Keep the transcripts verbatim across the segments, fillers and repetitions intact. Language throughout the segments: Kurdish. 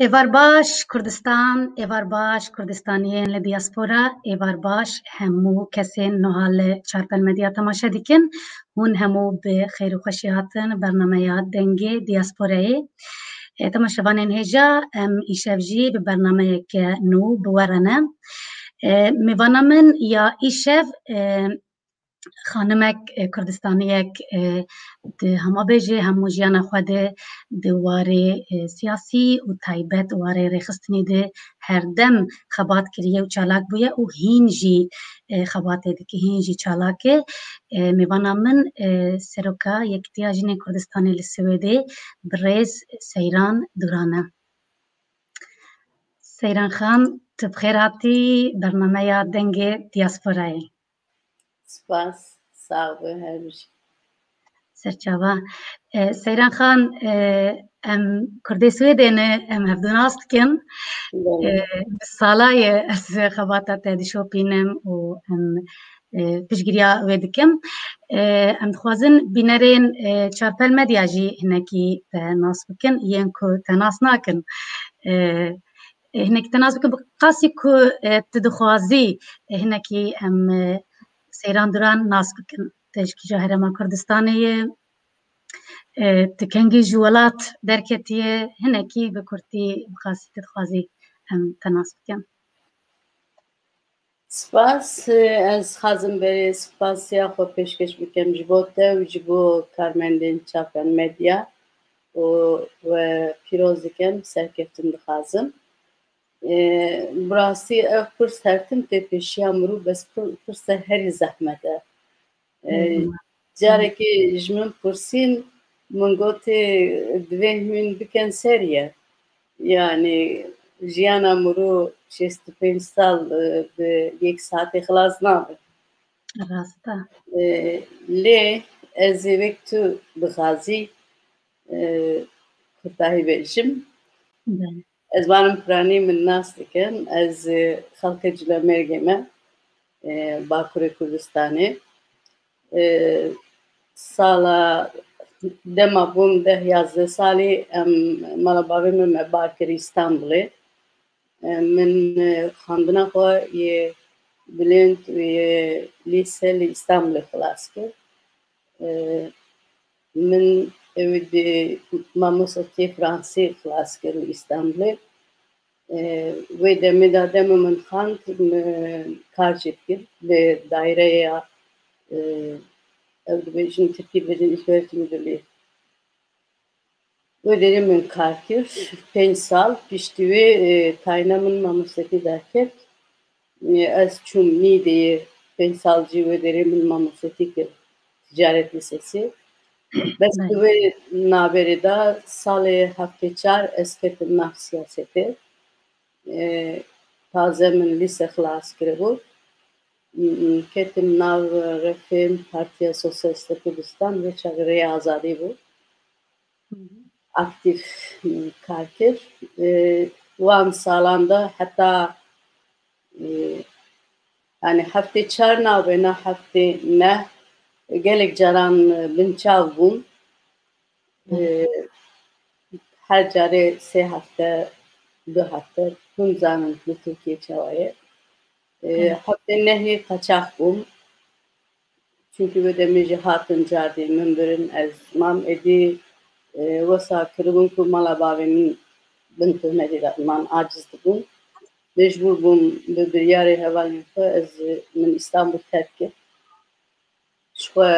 Êvar baş Kurdistan, êvar baş Kurdistaniyên li diaspora, êvar baş hemû kesên niha li Çarpel Medya temaşe dikin. Hûn hemû bi xêr û xweşî hatin bernameya Dengê Diasporayê. E, temaşevanên hêja, em îşev jî bi bernameyeke nû bi we re ne. E, mêvana min ya îşev, e, xanimek, e, Kurdistaniyek, e, di hema bêjê hemû jiyana xwe de di warê, e, siyasî û taybet warê rêxistinê de herdem xebat kiriye û çalak bûye û hîn jî, e, xebatê dike, hîn jî çalak e. E, mêvana min, e, Seroka Yekîtiya Jinên Kurdistanê li Swêdê, birêz Seyran Duran e. Seyran Xan, tu bi xêr hatî bernameya Dengê Diasporayê. Spas, sax be, her bijî. Serçava. E, Seyran Xan, e, em Kurdê Swêdê ne, em hevdu nas dikin. Belê. E, bi sala ye ez xebata te dişopînim û em, e, piştgiriya wê dikim. E, em dixwazin bînerên, e, Çarpel Medya jî hinekî te nas bikin, yên ku te nas nakin. E, e, hinekî te nas bikin, bi qasî ku, e, tu dixwazî, e, hinekî em, e, Seyran Duran nas bikin. Te ji kîja herêma Kurdistanê ye, e, tu kengî ji welat derketiye, hinekî bi kurtî bi qasî tu dixwazî em te nas bikin. Spas, ez xwazim berê spasiya xwe pêşkêş bikim ji bo te û ji bo karmendên Çapen Medya û we pîroz dikim, serkeftin dixwazim. E, bi rastî ev pirs her tim tê pêşiya mirû, bes pir-, pirse herî zehmet e. E, Hı hı. Carekê ji min pirsîn, min gotê, divê hûn bikin seriye. Yani jiyana mirû şêst û pênc sal, e, bi yek saetê xilas nabe. Rast e. E, lê ez ê wek tu dixwazî, e, kurtahî bêjim. Belê. Ez banim piranî min nas dikin. Ez, e, xelkê Cilemêrgê me, e, Bakurê Kurdistanê. E, sala dema bûm deh yazdeh salî, em, mala bavê min me bar kir Îstanbulê. E, min, e, xwendina xwe yê bilind û yê lîse li Îstanbulê xilas kir. E, min ew di mamostetiyê Fransî xilas kir li Îstanbulê. E, wê demê de dema min xwend, min kar jî dikir li daireya, e, ew dibêjin, Tirkî dibêjin Îlköğretim Müdürlüğü. Wê derê min kar kir, pênc sal. Piştî wê, e, tayîna min mamostetî derket. E, ez çûm Nîdeyê, pênc sal jî wê derê min mamostetî kir Ticaret Lisesi. Bes di wê navberê de salê heftê çar ez ketim nav siyasetê. E, taze min lîse xilas kiribû. M-, ketim nav refên Partiya Sosyalîst a Kurdistan, wê çaxê Rêya Azadî bû. Hı hı. Aktîf, m, kar kir. E, wan salan de heta, e, yani heftê çar nabe, na heftê neh, gelek caran, e, binçav bûm. Hı. E, her carê sê hefte, du hefte, hûn zanin li Tirkiyê çawa ye. E, Hı. Heftê nehê qaçax bûm. Çunkî wê demê jî hatin cardê min birin, ez mam êdî, e, wesa kiribûm ku mala bavê min bin tohmetê de man aciz dibûm. Mecbûr bûm bi biryarê hevalên xwe ez, e, min Îstanbul terk kir. Ji xwe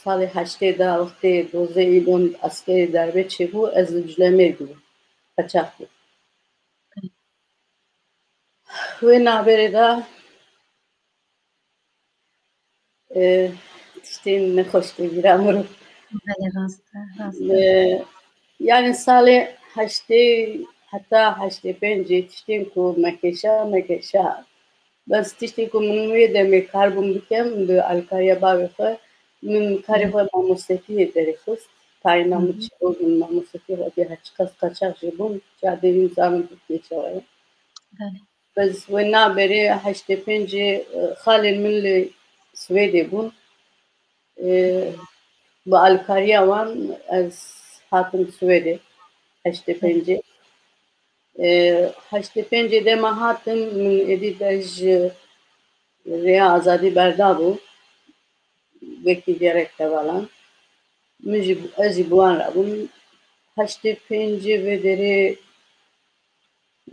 salê heştê de wextê dozdeh Îlon eskerê darbe çêbû, ez li Cilemêrg bûm. Qaçax bûm. Wê navberê de E, tiştên nexweş tê bîra mirov. Belê, rast e, rast e. E, yani salê heştê heta heştê pêncê tiştên ku me kêşa, me kêşa. Bes tiştê ku min wê demê kar bûm bikim, bi alîkariya bavê xwe, min karê xwe mamostetiyê derê xist. Tayîna min çêbû, min mamostetiyê xwe dê her çiqas qaçax jî bûm, çawa dê hûn zanin Tirkiyê çawa ye. Belê. Bes wê navberê heştê pêncê, e, xalên min li Swêdê bûn. E, bi alîkariya wan ez hatim Swêdê heştê pêncê. E, heştê pêncê dema hatim, min êdî de ji Rêya Azadî berdabû. Wekî gelek hevalan. Min jî, ez jî bi wan re bûm. Heştê pêncê vê derê,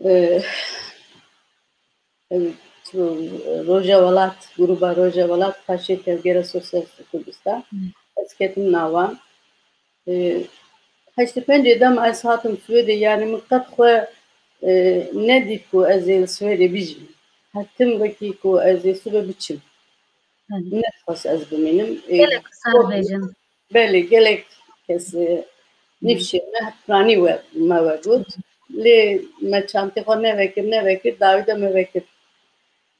e, e, Roja Welat, grûba Roja Welat, paşê Tevgera Sosyalîst Kurdistan. Ez ketim nav wan. E, heştê pêncê dema ez hatim Swêdê, yanî min qet xwe, e, nedît ku ez ê li Swêdê bijîm. Hetim wekî ku ez ê sibe biçim. Min nedixwest ez bimînim. E, Gelek qisa bêjin. Belê, gelek kes, e, nifşê me piranî we, me we got. Lê me çantê xwe nevekir, nevekir, dawî de me vekir.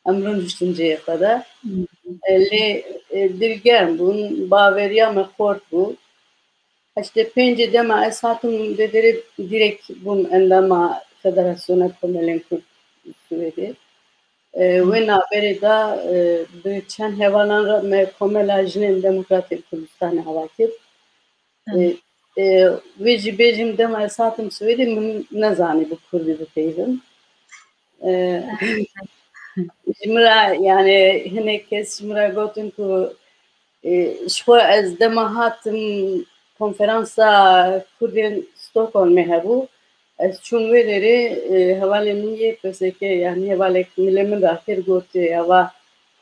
Em rûniştin cihê xwe de. E, lê, e, dilgerm bûn, baveriya me xort bû. Heştê pêncê dema ez hatim vê derê, direk bûm endama Federasyona Komelên Kurd Swêdê. E, wê navberê de, e, bi çend hevalan re me Komela Jinên Demokratên Kurdistanê ava kir. E, e, wê jî bêjim, dema ez hatim Swêdê, min nezanî bi kurdî bipeyivim. E, ji min re, yani hinek kes ji min re gotin ku, e, ji xwe ez dema hatim konferansa Kurdên Stockholmê hebû, ez çûm wê derê, e, hevalê min yê P S K, yani hevalek milê min rakir, got, e, eva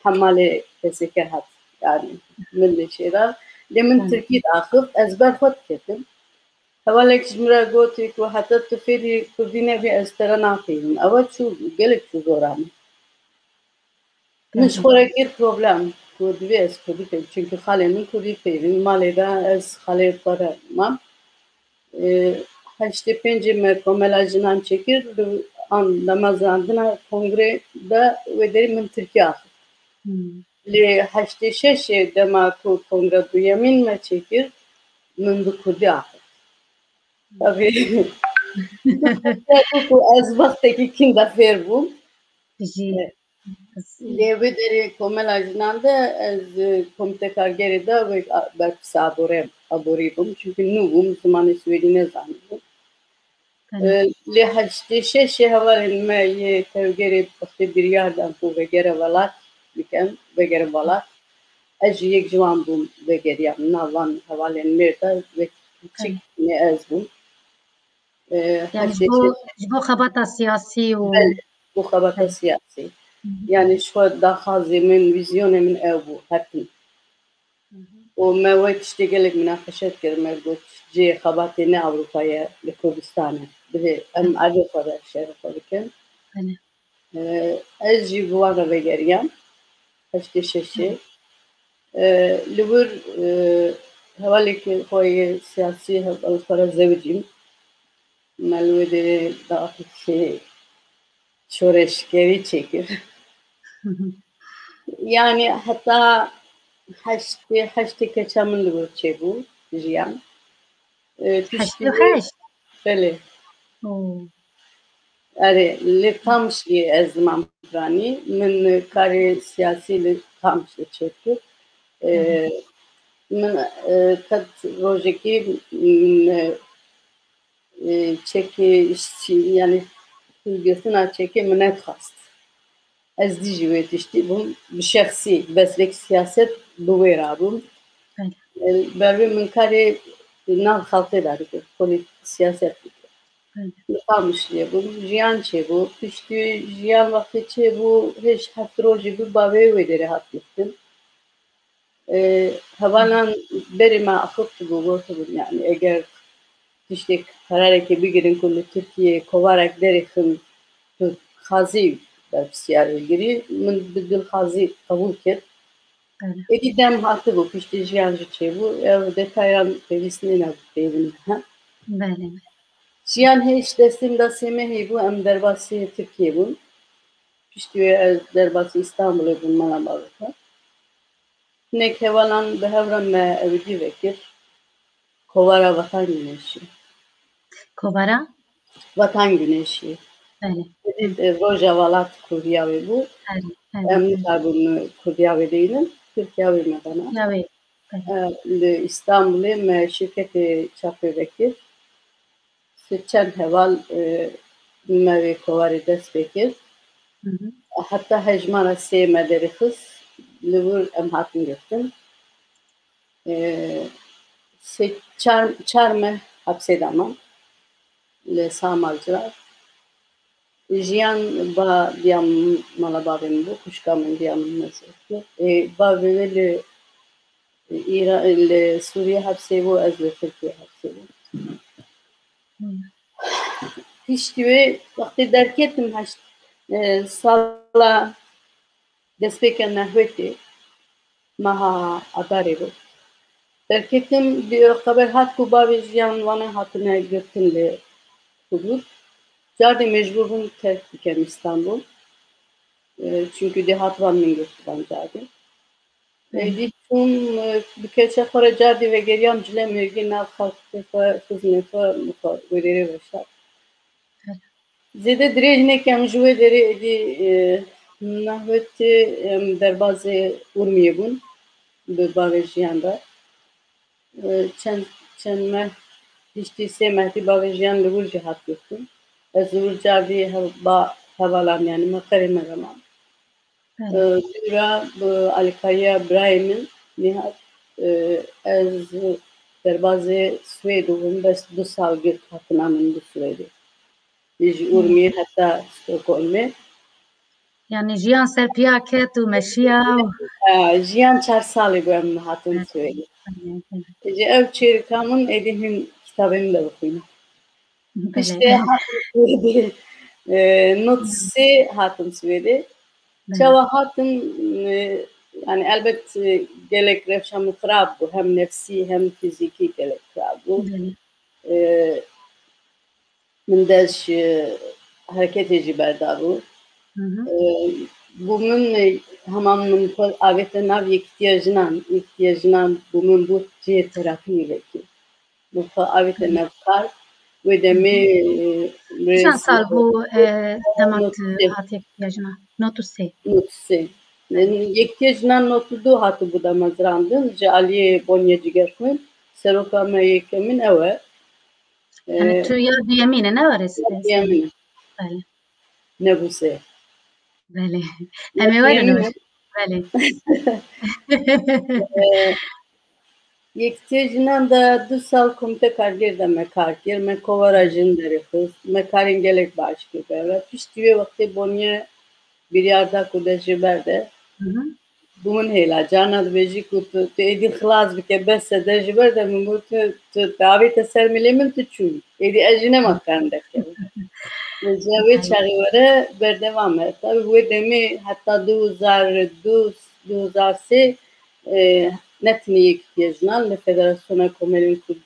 hemalê P S K hat. Yani min lê şêra. Lê min Tirkî diaxift, ez ber xwe diketim. Hevalek ji min re gotî ku heta tu fêrî kurdî nebî, ez te re napeyivim. Ewa çû, gelek çû zora min. Min ji xwe re kir problem ku divê ez kurdî peyivim. Çunkî xalê min kurdî peyivîn. Malê de ez xalê xwe re mam. E, heştê pêncê me Komela Jinan çêkir, li an dema zirandina kongrê de wê derî min Tirkî axif. Lê heştê şeşê dema ku kongra duyemîn me çêkir, min bi kurdî axif. Tabii. Ku ez wextekî kin de fêr bûm. Jî. Lê wê derê Komela Jinan de ez, e, komîte kargerê de wek a-, berpirsê aborê, aborî bûm. Çunkî nû bûm, zimanê swêdî nezanîbûm. E, lê heştê şeşê hevalên me yê tevgerê wextê biryar dan ku vegere welat bikin, vegerin welat. Ez jî yek ji wan bûm, vegeriyam. Nav van hevalên mêr de wek kiçik ne ez bûm. E, Yani ji bo, ji bo xebata siyasî û Belê, bo xebata siyasî. Yani ji xwe daxwazê min, vîzyonê min ew bû, her tim. Û me wê tiştê gelek minaqeşe dikir, me got, cihê xebatê ne Ewropa ye, li Kurdistan e. Divê em erdê xwe de şerê xwe bikin. Belê. E, ez jî bi wan re vegeriyam. Heştê şeşê. E, li wir, e, hevalekî xwe yê siyasî heval xwe re zewicîm. Me li wê derê daxikê şoreşgerî çêkir. Yani heta heştê, heştê keça min li wir çêbû jiyan. E, piştî Heştê û heşt? Belê. Oo. Erê, li Qamişliyê ez dimam piranî. Min karê siyasî li Qamişlê çêkir. E, Hı hı. Min, e, qet rojekî, min, e, e, çekê, yani, girtina çekê min nedixwest. Ez dijî wê tiştî bûm, bi şexsî, bes wek siyaset bi wê rabûm. Belê. E, ber wê min karê nav xelkê de dikir, polît-, siyaset dikir. Belê. Li Qamişliyê bûm, jiyan çêbû. Piştî jiyan wextê çêbû, hêj heft rojî bû, bavê wê derê hat girtin. E, hevalan berê me axiftibo, gotibûn, yani eger tiştek, qerarekê bigirin ku li Tirkiyeyê kovarek derêxin, tu dixwazî berpirsiyarê girî, min bi dilxwazî qebûl kir. Belê. Êdî dem hatibû, piştî jiyan jî çêbû, ew detayan pêwîst nîne bipeyivînin, he? Belê. Jiyan hêj destê min de sê mehê bû, em derbasî Tirkiyê bûn. Piştî wê ez derbasî Îstanbulê bûm, mala bavê xwe. Hinek hevalan bi hev re me ewidî vekir. Kovara Vatan Güneşi. Kovara? Vatan Güneşi. Belê. Êdî, e, Roja Welat kurdiya wê bû. Belê, belê. Em nikaribûn kurdiya wê deynin. Tirkiya wê me dana. Ya wê. Belê. E, li Îstanbulê me şirketê çapê vekir. Sê çend heval, e, me vê kovarê dest pê kir. Heta hejmara sê me derêxist, li wir em hatin girtin. E, sê, çar, çar meh hepsê de man. Li Samalcira. Jiyan ba diya mala bavê min bû, xwişka min diya min mezin bû. E, bavê wê li Îra-, li Sûriye hepsê bû, ez li Tirkiye hepsê bûm. Piştî wê wextê derketim heşt, e, sala destpêka nehwetê, meha Adarê bû. Derketim, di xeber hat ku bavê Jiyan wana hatine girtin li hudûd. Cardê mecbûr bûm terk bikem Îstanbul. E, çunkî dêhat van min girtiban cardê. Êdî çûm, e, bi keçê xwe re cardî vegeriyam Cilemêrgê, nav xelkê xwe, xizmê xwe, xwe wêrêrê veşart. Zêde dirêj nekem ji wê derê êdî, e, nehwetê em derbazê Urmiyê bûn bi bavê Jiyan re. E, çend, çend meh, piştî sê meh dî bavê Jiyan li wir jî hat girtin. Ez li wir cardî hev-, ba hevalan, yani meqerê me re mam. Belê. E, dûra bi alîkariya birayê min Nîhat, e, ez derbazê Swêd bûm, bes du sal girt hatina min bi Swêdê. Ji Urmiyê heta Stockholmê. Yani jiyan ser piya ket û meşiya û Ha, jiyan çar salê bû em hatin Swêdê. Belê, belê. Ji ev çêrika min êdî hin kitabê min de bixwîne. Belê. Piştê hatim Swêdê. E, not sê hatim Swêdê. Belê. Çawa hatim, e, yani elbet, e, gelek rewşa min xirab bû. Hem nefsî hem fizîkî gelek xirab bû. Belê. E, min dest ji hereketê jî berdabû. Hı hı. E, bû min, e, hema min xwe avête nav yekîtiya jinan. Yekîtiya jinan bû min bû cihê terapiyê wekî. Min xwe avête nav kar. Wê demê, e, Çend sal bû, e, dema tu hatî yekîtiya jinan? Not û sê. Not û sê. Yani yekîtiya jinan not û du hatibû damezrandin. Ji aliyê Bonye Cigerxwîn, seroka me yekemîn ew e. Yani tu ya duyemîn e, ne were? Ya duyemîn e. Belê. Nebû sê. Belê. Em ê werin. Belê. Yekîtiya jinan de du sal komîte kargêr de me kar kir. Me kovara jin derêxist. Me karên gelek baş kir beraber. Piştî wê wextê Bonye biryar da ku dest ji ber de. Hı hı. Bû min hêla. Carna dibêjî ku tu, tu êdî xilas bike, bes e, dest ji ber de. Min got, tu, tu, tu avête ser milê min, tu çûyî. Êdî ez jî nema dikarim derkevim. Ji wê çaxê were berdewam e. Tabii wê demê heta du hezar du, du hezar sê, e, ne tenê yekîtiya jinan, li Federasyona Komelên Kurd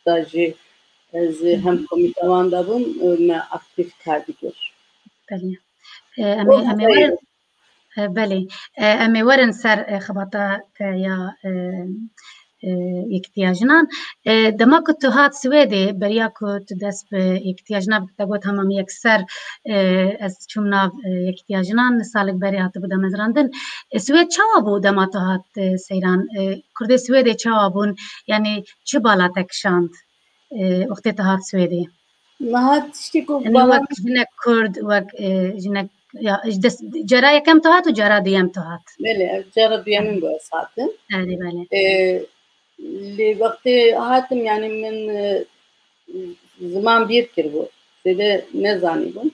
da jî ez hem komîta wan de bûm, e, me aktîf kar dikir. Belê. E, em ê, em ê werin, e, belê. E, em ê werin ser, e, xebata te ya, e, e, yekîtiya jinan. E, dema ku tu hat Swêdê, beriya ku tu dest bi yekîtiya jinan bikî, te got hema min yekser, e, ez çûm nav, e, yekîtiya jinan, salik berê hatibû damezrandin. E, Swêd çawa bû dema tu hat, e, seyran? E, Kurdê Swêdê çawa bûn? Yani çi bala te kişand? E, wextê tu hat Swêdê? Niha tiştê ku Yani bala wek jinek Kurd, wek, e, jinek, ya, ji dest, cara yekem tu hat û cara duyem tu hat? Belê, ev cara duyemîn bû ez hatim. Belê, belê. E, lê wextê hatim, yani min, e, ziman bîr kiribû. Zêde nezanîbûm.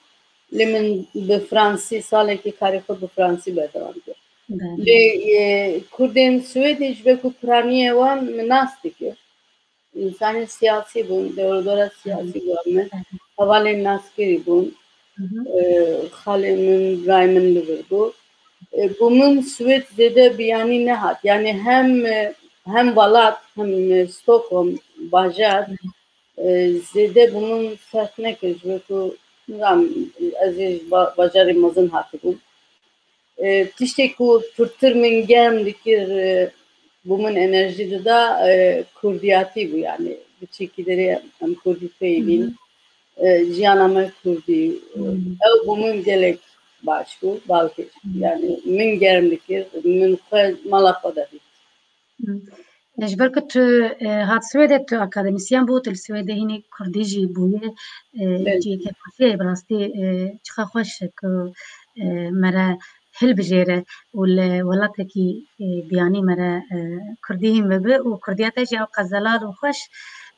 Lê min bi fransî, salekî karê xwe bi fransî berdewam kir. Belê. Lê, e, Kurdên Swêdê ji ber ku piraniyê wan min nas dikir. Însanên siyasî bûn, dewrodora siyasî bû me. Hevalên naskirî bûn. Hı hı. E, xalê min, birayê min li vir bû. E, bû min Swêd zêde biyanî nehat. Yani hem, e, hem welat, hem, e, Stockholm, bajar, e, zêde bû min ferq nekir. Ji ber ku, nizam, ez ê ji ba-, bajarê mezin hatibûm. E, tiştê ku pirtir min germ dikir, e, bû min enerjî dida, e, kurdiyatî bû, yani bi çekî derê em kurdî peyivîn. Hı hı. E, jiyana me kurdî, e, Hı. ew bû min gelek baş bû, balkêş. Hı. Yani min germ dikir, min xwe mala xwe de dît. Hı. Ji ber ku tu, e, hat Swêdê, tu akademisyen bû, tu li Swêdê hînî kurdî jî bûye, e, Belê. Cihekê xweşiyê, bi rastî, e, çiqa xweş e ku, e, me re hilbijêre û li welatekî, e, biyanî me re, e, kurdî hîn bibe û kurdiyê te jî ew qezelal û xweş,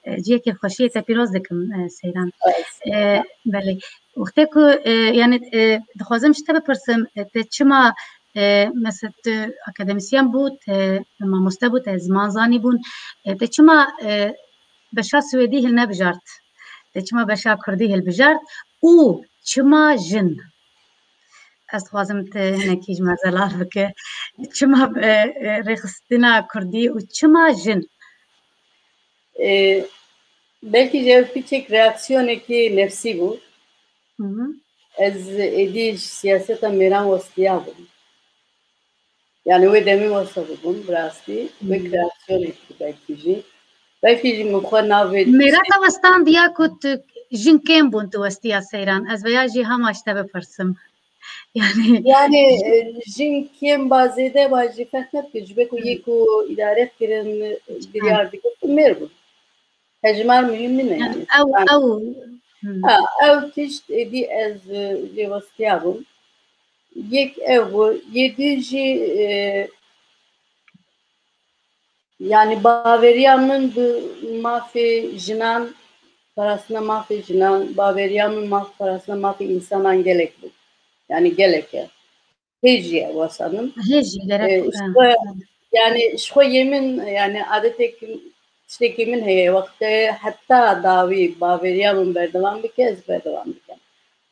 e, cihekê xweşiyê te pîroz dikim, e, Seyran. Evet. E, belê. Wextê ku, e, yani, e, dixwazim ji te bipirsim, e, te çima, e, mesela tu akademisyen bû, te mamoste bû, te ziman zanîbûn, e, te çima, e, beşa Swêdî hilnebijart? Te çima beşa Kurdî hilbijart? Û çima jin? Ez dixwazim te hinekî ji me zelal bike. Çima, e, e, rêxistina Kurdî û çima jin? E, belkî ji ev piçek reaksiyonekî nefsî bû. Hı hı. Ez êdî ji siyaseta mêran westiyabûm. Yani wê demê wesa bûbûm, bi rastî. Wê Hı. kreasyonekî belkî jî. Belkî jî min xwe navê Mêra te westandiya ku tu jin kêm bûn tu westiya Seyran. Ez veya jî hema ji te bipirsim. Yani Yani, e, jin kêm ba zêde ba jî ferq nedike. Ji ber ku Hı. yê ku îdare kirin, e, Hı. biryar digirt, mêr bûn. Hejmar muhîm nîne Yani yani. ew, Yani, ew. Hı. Ha, ew tişt êdî ez, e, jê westiya bûm. Yek ew bû, yê dî jî, e, yani baveriya min bi mafê jinan, parastina mafê jinan, baveriya min maf, parastina mafê însanan gelek bû. Yani gelek e. Hê jî ye wesa min. Hê jî gerek, E, ha, işte, ha. yani ji xwe yê min, yani adetek, tiştekî min heye, wextê heta dawî baveriya min berdewam bike, ez berdewam bikim.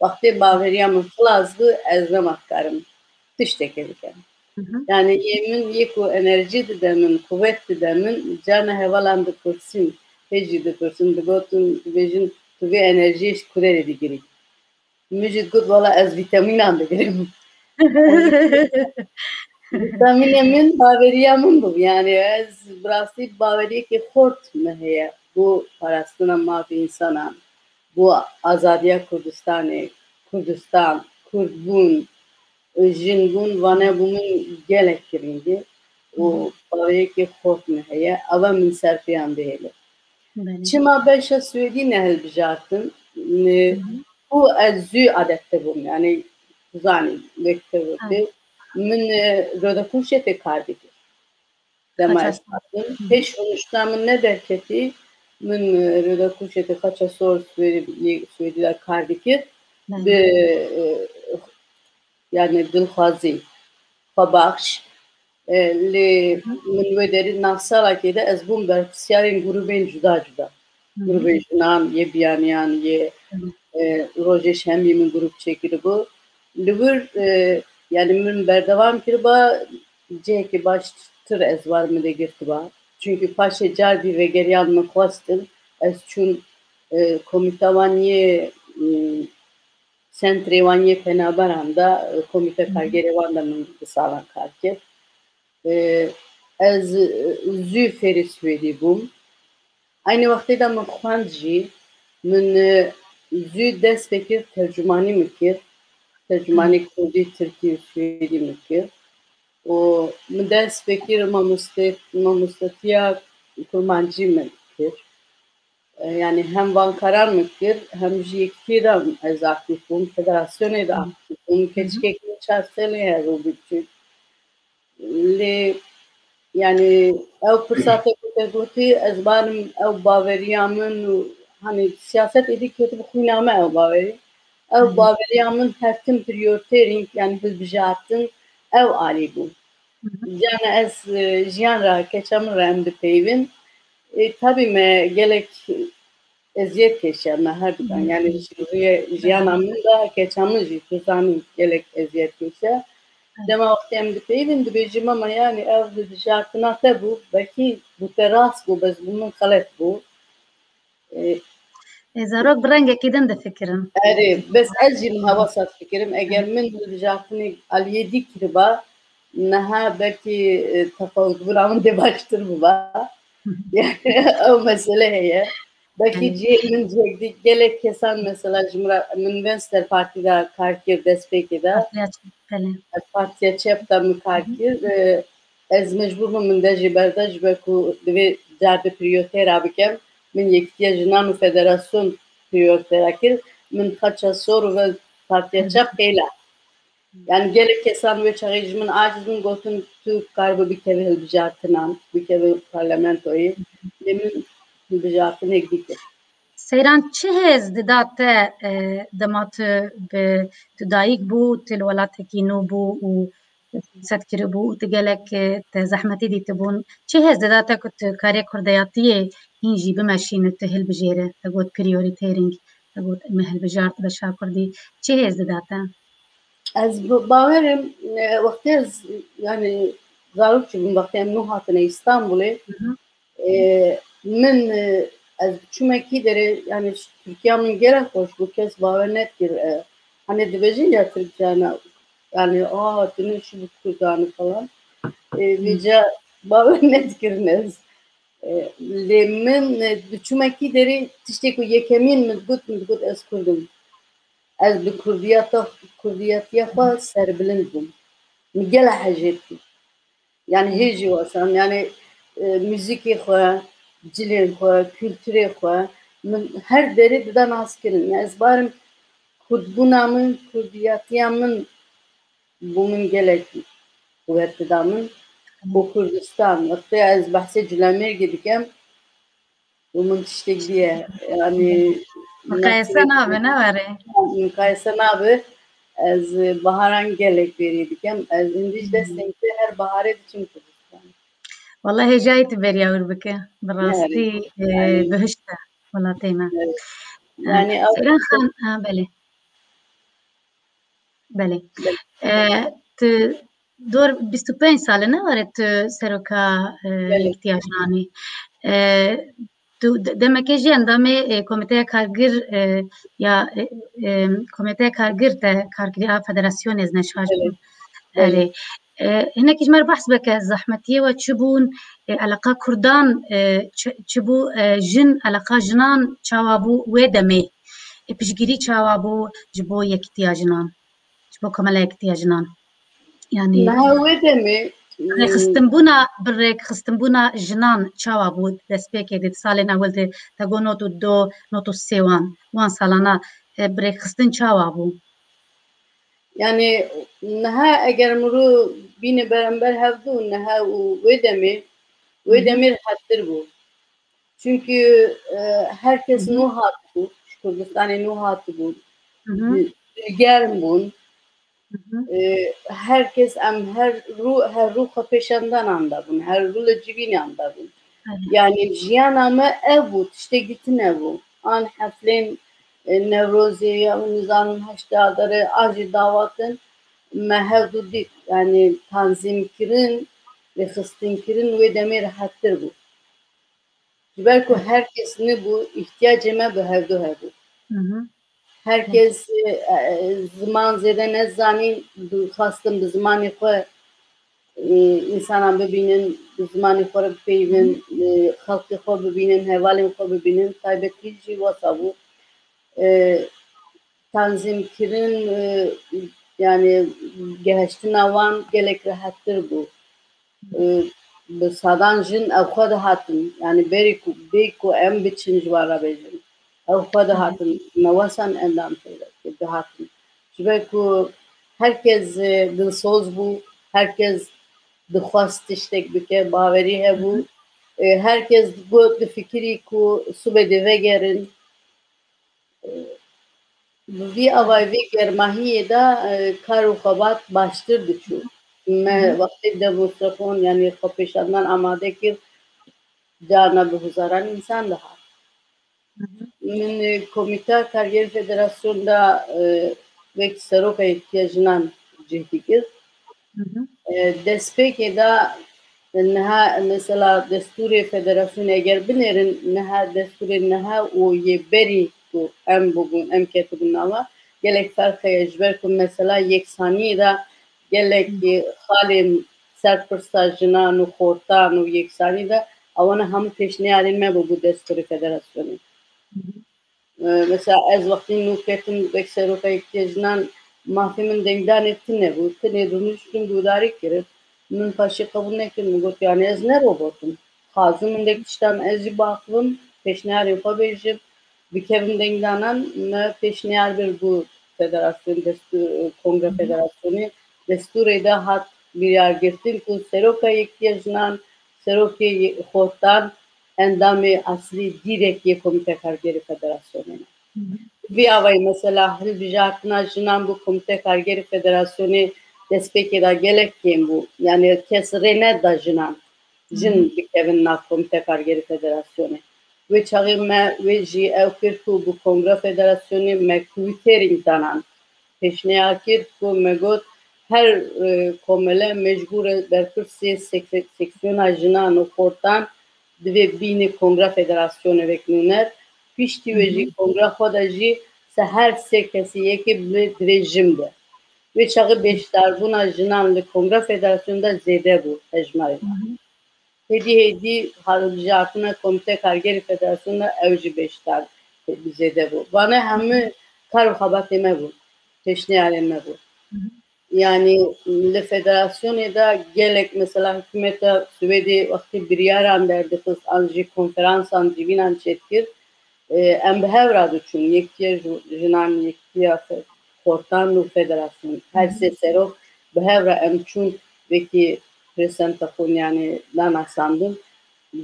Wextê baveriya min xilas bû, ez nema dikarim tiştekê bikim. Hı hı. Yani yê min yê ku enerjî dide min, quwet dide min, carna hevalan dipirsin, hê jî dipirsin, digotin, dibêjin, tu vê enerjiyê ji kurê re digirî? Min jî digot, wela ez vîtamînan digirim. Vîtamînê min baveriya min bû. Yani ez bi rastî baweriyekê xort min heye bo parastina mafê însanan, bo azadiya Kurdistanê, Kurdistan, Kurdbûn, jinbûn, vane bo min gelek girîng e û Hı hı. baweriyekê xort min heye. Ava min ser pêyan bihêle. Belê. Çima beşa Swêdî nehilbijartin? Ne, Hı hı. û ez zû adapte bûm, yani, zanî, wek te gote. Evet. Min, e, Röda Kurşetê kar dikir. Dema Kaç ez hatim. Hı hı. Pêş rûniştina min ne derketî, min, e, Röda Kurşetê Xaça Sor Swêdî, Swêdî de kar dikir. Belê. Bi, e, yani dilxwazî, xwebaxş. E, lê Hı hı. min wê derî nav salakê de ez bûm berpirsiyarên grûbên cuda cuda. Hı hı. Grûbên jinan, yê biyaniyan, yê, Hı hı. e, rojê şemî min grûp çêkiribû. Li wir, e, yani min berdewam kiriba, cihekî baştir ez war min de girtiba. Çunkî paşê cardî vegeriyan min xwestin, ez çûm, e, komîta wan yê, m, sentrê wan yê penaberan de, e, komîte Hı hı. kargerê wan de min bi salan kar kir. E, ez, e, zû fêrî Swêdî bûm. Aynî wextê de min xwend jî, min, e, zû dest pê kir, tercûmanî min kir. Tercûmanî Hı. kurdî, tirkî û swêdî min kir. Û min dest pê kir mamoste-, mamostetiya kurmancî min kir. E, yani hem vankaran min kir, hem jî yekîtiyê de ez aktîf bûm, federasyonê de Hı. aktîf bûm. Hı hı. Keçikek min çar salî her rû biçûk. Lê, yani, ew pirsate ku te gotî, ez barim ew baveriya min û, hani, siyaset êdî ketibi xwîna me ew bawerî. Ew Hı hı. baveriya min her tim prioriterî, yani, hilbijartin ew alî bû. Hı hı. Carna ez, e, jiyan re, keça min re em dipeyvin. E, tabî me gelek eziyet kêşiya me her dukan. Hı. Yani ji rûyê jiyana min de keça min jî tu zanî gelek eziyet kêşiya. Hı. Dema wextê em dipeyvin dibêjim, mama yani ev hilbijartina te bû, belkî bû te rast bû, bes bû min xelet bû. E, E, zarok bi rengekî din difikirin. Erê, bes ez jî niha wesa difikirim. Eger Hı. min hilbijartinê aliyê dî kiriba, niha belkî, e, tefawutbûna min dê baştir biba. Yani ew mesele heye. Belkî Hı. cihê min cihek dî, gelek kesan mesela ji min re, min Venster Partî de kar kir destpêkê de. Partiya Çep, belê. Partiya Çep de min kar Hı hı. kir. E, Ez mecbûr bûm min de jî berda, ji ber ku divê cardê priyoritera bikem. Min Yekîtiya Jinan û Federasyon priyoritera kir. Min xaça sor û ve Partiya Çep qêla. Yani gelek kesan wê çaxê ji min aciz bûn, gotin tu karibe bikeve hilbijartinan, bikeve parlamentoyê. Lê min hilbijartinek dî kir. Seyran, çi hêz dida te, e, dema tu bi, tu dayik bû, tu li welatekî nû bû û siyaset kiribû û tu gelek, e, te zehmetî dîtibûn? Çi hêz dida te ku tu karê kurdeyatiyê hîn jî bimeşîne, tu hilbijêre? Te got prioriteering, te got me hilbijart beşa kurdî. Çi hêz dida te? Ez bi-, bawerim, e, wextê ez, yani, zarokçî bûm, wextê em nû hatine Îstanbulê, e, min, e, ez biçûme kî derê, yani, Tirkiya min gelek xweş bû, kes bawer nedikir, e, hani dibêjin ya Tirkiyana, yani, "Aa, tu ne şi bi Kurdan" falan. E, vêca bawer nedikirin ez. E, lê min, e, diçûme kî derê tiştê ku yekemîn min digot, min digot ez Kurd im. Ez bi kurdiyata, kurdiyatiya xwe serbilind bûm. Min gela hejê dikir. Yani hê jî wesa, yani, e, muzîkê xwe, cilên xwe, kulturê xwe, min her derê dida naskirin. Yani ez barim kurdbûna min, kurdiyatiya min bo min gelekî quwet dida min. Bo Kurdistan, wextê ez behsê Culemêrgê dikem, bo min tiştek diye. Yani, Miqayese nabe, ne were? Miqayese nabe. Ez baharan gelek bêrî dikem. Ez hindî ji destên te her baharê diçim Kurdistan. Wala hêjayî tu beriya wir bike. Bi rastî, e, bihişt e welatê me. Yani, Seyran Xan, ha, belê. Belê. E, tu dor bîst û pênc sal e, ne were tu seroka, e, Yekîtiya Jinanê. E, tu de-, demekê jî endamê, e, Komîteya Kargir, e, ya, e, e, Komîteya Kargir te kar kirî a federasyonê zine şaş bû. Erê. E, hinekî ji me re behs bike, zehmetiyê we çi bûn? E, eleqa Kurdan, e, çi, çi bû, e, jin, eleqa jinan çawa bû wê demê? E, piştgirî çawa bû ji bo Yekîtiya Jinan? Ji bo Komela Yekîtiya Jinan. Yani, niha wê demê, rêxistinbûna, bi rêxistinbûna jinan çawa bû destpêkê de, di salên ewil de, te got not û do, not û sê wan, wan salana, e, bi rêxistin çawa bû? Yani, niha eger mirov bîne berember hevdû, niha û wê demê, wê demê rehettir bû. Çünkü, e, herkes nû hatibû, ji Kurdistanê nû hatibû, di-, dilgerm bûn. E, herkes em her rû, her rû xwepêşandanan de bûn, her rû li civînan de bûn. Yani jiyana me ev bû, tiştek dî tune bû. An heflên, e, Newrozê ya nizanim heştê Adarê, an jî dawatin me hevdû dît. Yani tanzîmkirin, rêxistinkirin wê demê rehettir bû. Ji ber ku her kes nibû, îhtiyacê me bi hevdu hebû. Her kes, e, e, ziman zêde nezanîn, dixwastin bi zimanê xwe, e, însanan bibînin, bi zimanê xwe re bipeyivin, e, xelkê xwe bibînin, hevalên xwe bibînin. Taybetî jî wesa bû. E, tanzîmkirin, e, yani gehiştina wan gelek rehettir bû. E, bi sadan jin ew xwe dihatin, yani berî ku, bê ku em biçin ji wan re bêjin, ew xwe dihatin, me wesan endam peyda kir, dihatin. Ji ber ku her kes, e, dilsoz bû, her kes dixwest tiştek bike, bawerî hebû. E, her kes digot, difikirî ku sibê dê vegerin. Bi vî avayî, vî germahiyê de, e, kar û xebat baştir diçû. Me wextê demonstrasyon, yani xwepêşandan amade kir, carna bi hezaran însan dihat. Min, e, Komîta Kargerên Federasyon de, e, wek seroka Yekîtiya Jinan cih dikir. E, destpêkê de niha, mesela destûrê federasyonê eger binêrin, niha destûrê niha û yê berî ku em bûbûn, em ketibûn nava, gelek ferq heye, ji ber ku mesela yeksaniyê de gelek, e, xalên ser pirsa jinan û xortan û yeksanî de, ewana hemû pêşniyarên me bûbû destûrê federasyonê. E, mesela ez wextî nû ketim wek seroka Yekîtiya Jinan, mafê min dengdanê tune bû, tenê rûniştim guhdarî kirim. Min paşê qebûl nekir, min got, yani ez ne robot im. Xwazim hindek tiştan ez jî biaxivim, pêşniyarên xwe bêjim, bikevim dengdanan, me pêşniyar bir bû federasyon, destûr, kongre federasyonê, destûrê de hat biryar girtin ku seroka Yekitiya Jinan, serokê xortan, endamê eslî dîrek yê Komîte Kargerê Federasyonê ne. Vî avayî mesela hilbijartina jinan bi Komîte Kargerê Federasyonê destpêkê de gelek kêm bû. Yani kes rê neda jinan, jin bikevin nav Komîte Kargerê Federasyonê. Wê çaxê me wê jî ew kir ku bi Kongra Federasyonê me kwîterîng danan. Pêşniyar kir ku me got her, e, komele mecbûr e berpirsê sek-, seksiyona jinan û xortan divê bînê Kongra Federasyonê vek nûner. Piştî wê jî kongra xwe de jî se her sê kesî yekê bi divê jin be. Wê çaxê beşdarbûna jinan li Kongra Federasyonê de zêde bû hejmarê. Hêdî hêdî hilbijartina Komîte Kargerê Federasyonê de ew jî beşdar zêde bû. Vane hemû kar û xebatê me bû, pêşniyarên me bû. Yani li federasyonê de gelek mesela hikûmeta Swêdê wextê biryaran derdixist an jî konferansan civînan çêdikir, e, em bi hev re diçûn, Yekitiya Ju-, Jinan, Yekitiya Fe-, Xortan û Federasyon. Her sê serok bi hev re em çûn vekî presentasyonê, yani danasandin.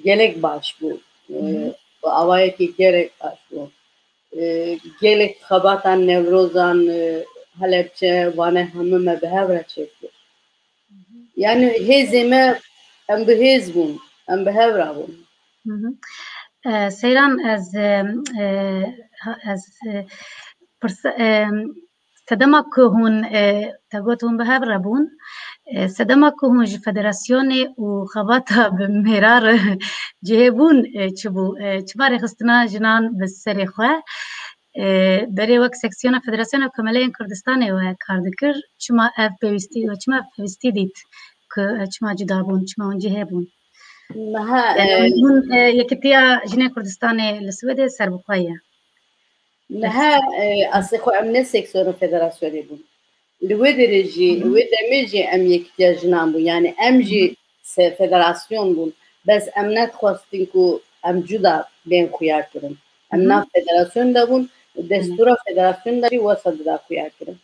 Gelek baş bû. E, bi awayekî gelek baş bû. E, gelek xebatan Newrozan, e, Helebce, vane hemû me bi hev re çêkir. Yani hêzê me, em bi hêz bûn, em bi hev re bûn. E, Seyran, ez, e, e, ha-, ez, e, pirsa-, e, sedema ku hûn, e, te got hûn bi hev re bûn, e, sedema ku hûn ji federasyonê û xebata bi mêra re cihê bûn, e, çi bû? E, çima rêxistina jinan bi serê xwe? E, berê wek seksiyona Federasyona Komeleyên Kurdistanê we kar dikir, çima ev pêwîstî, we çima ev pêwîstî dît ku, e, çima cuda bûn, çima hûn cihê bûn? Niha, Yani e, hûn, e, Yekitiya Jinên Kurdistanê li Swêdê serbixwe ye. Niha, e, asê xwe em ne seksiyona federasyonê bûn. Li wê derê jî, wê demê jî em Yekitiya Jinan bûn. Yani em jî se-, federasyon bûn. Bes em nedixwestin ku em cuda bên xuya kirin. Em nav federasyon de bûn, destûra federasyon de jî wesa dida xuya kirin.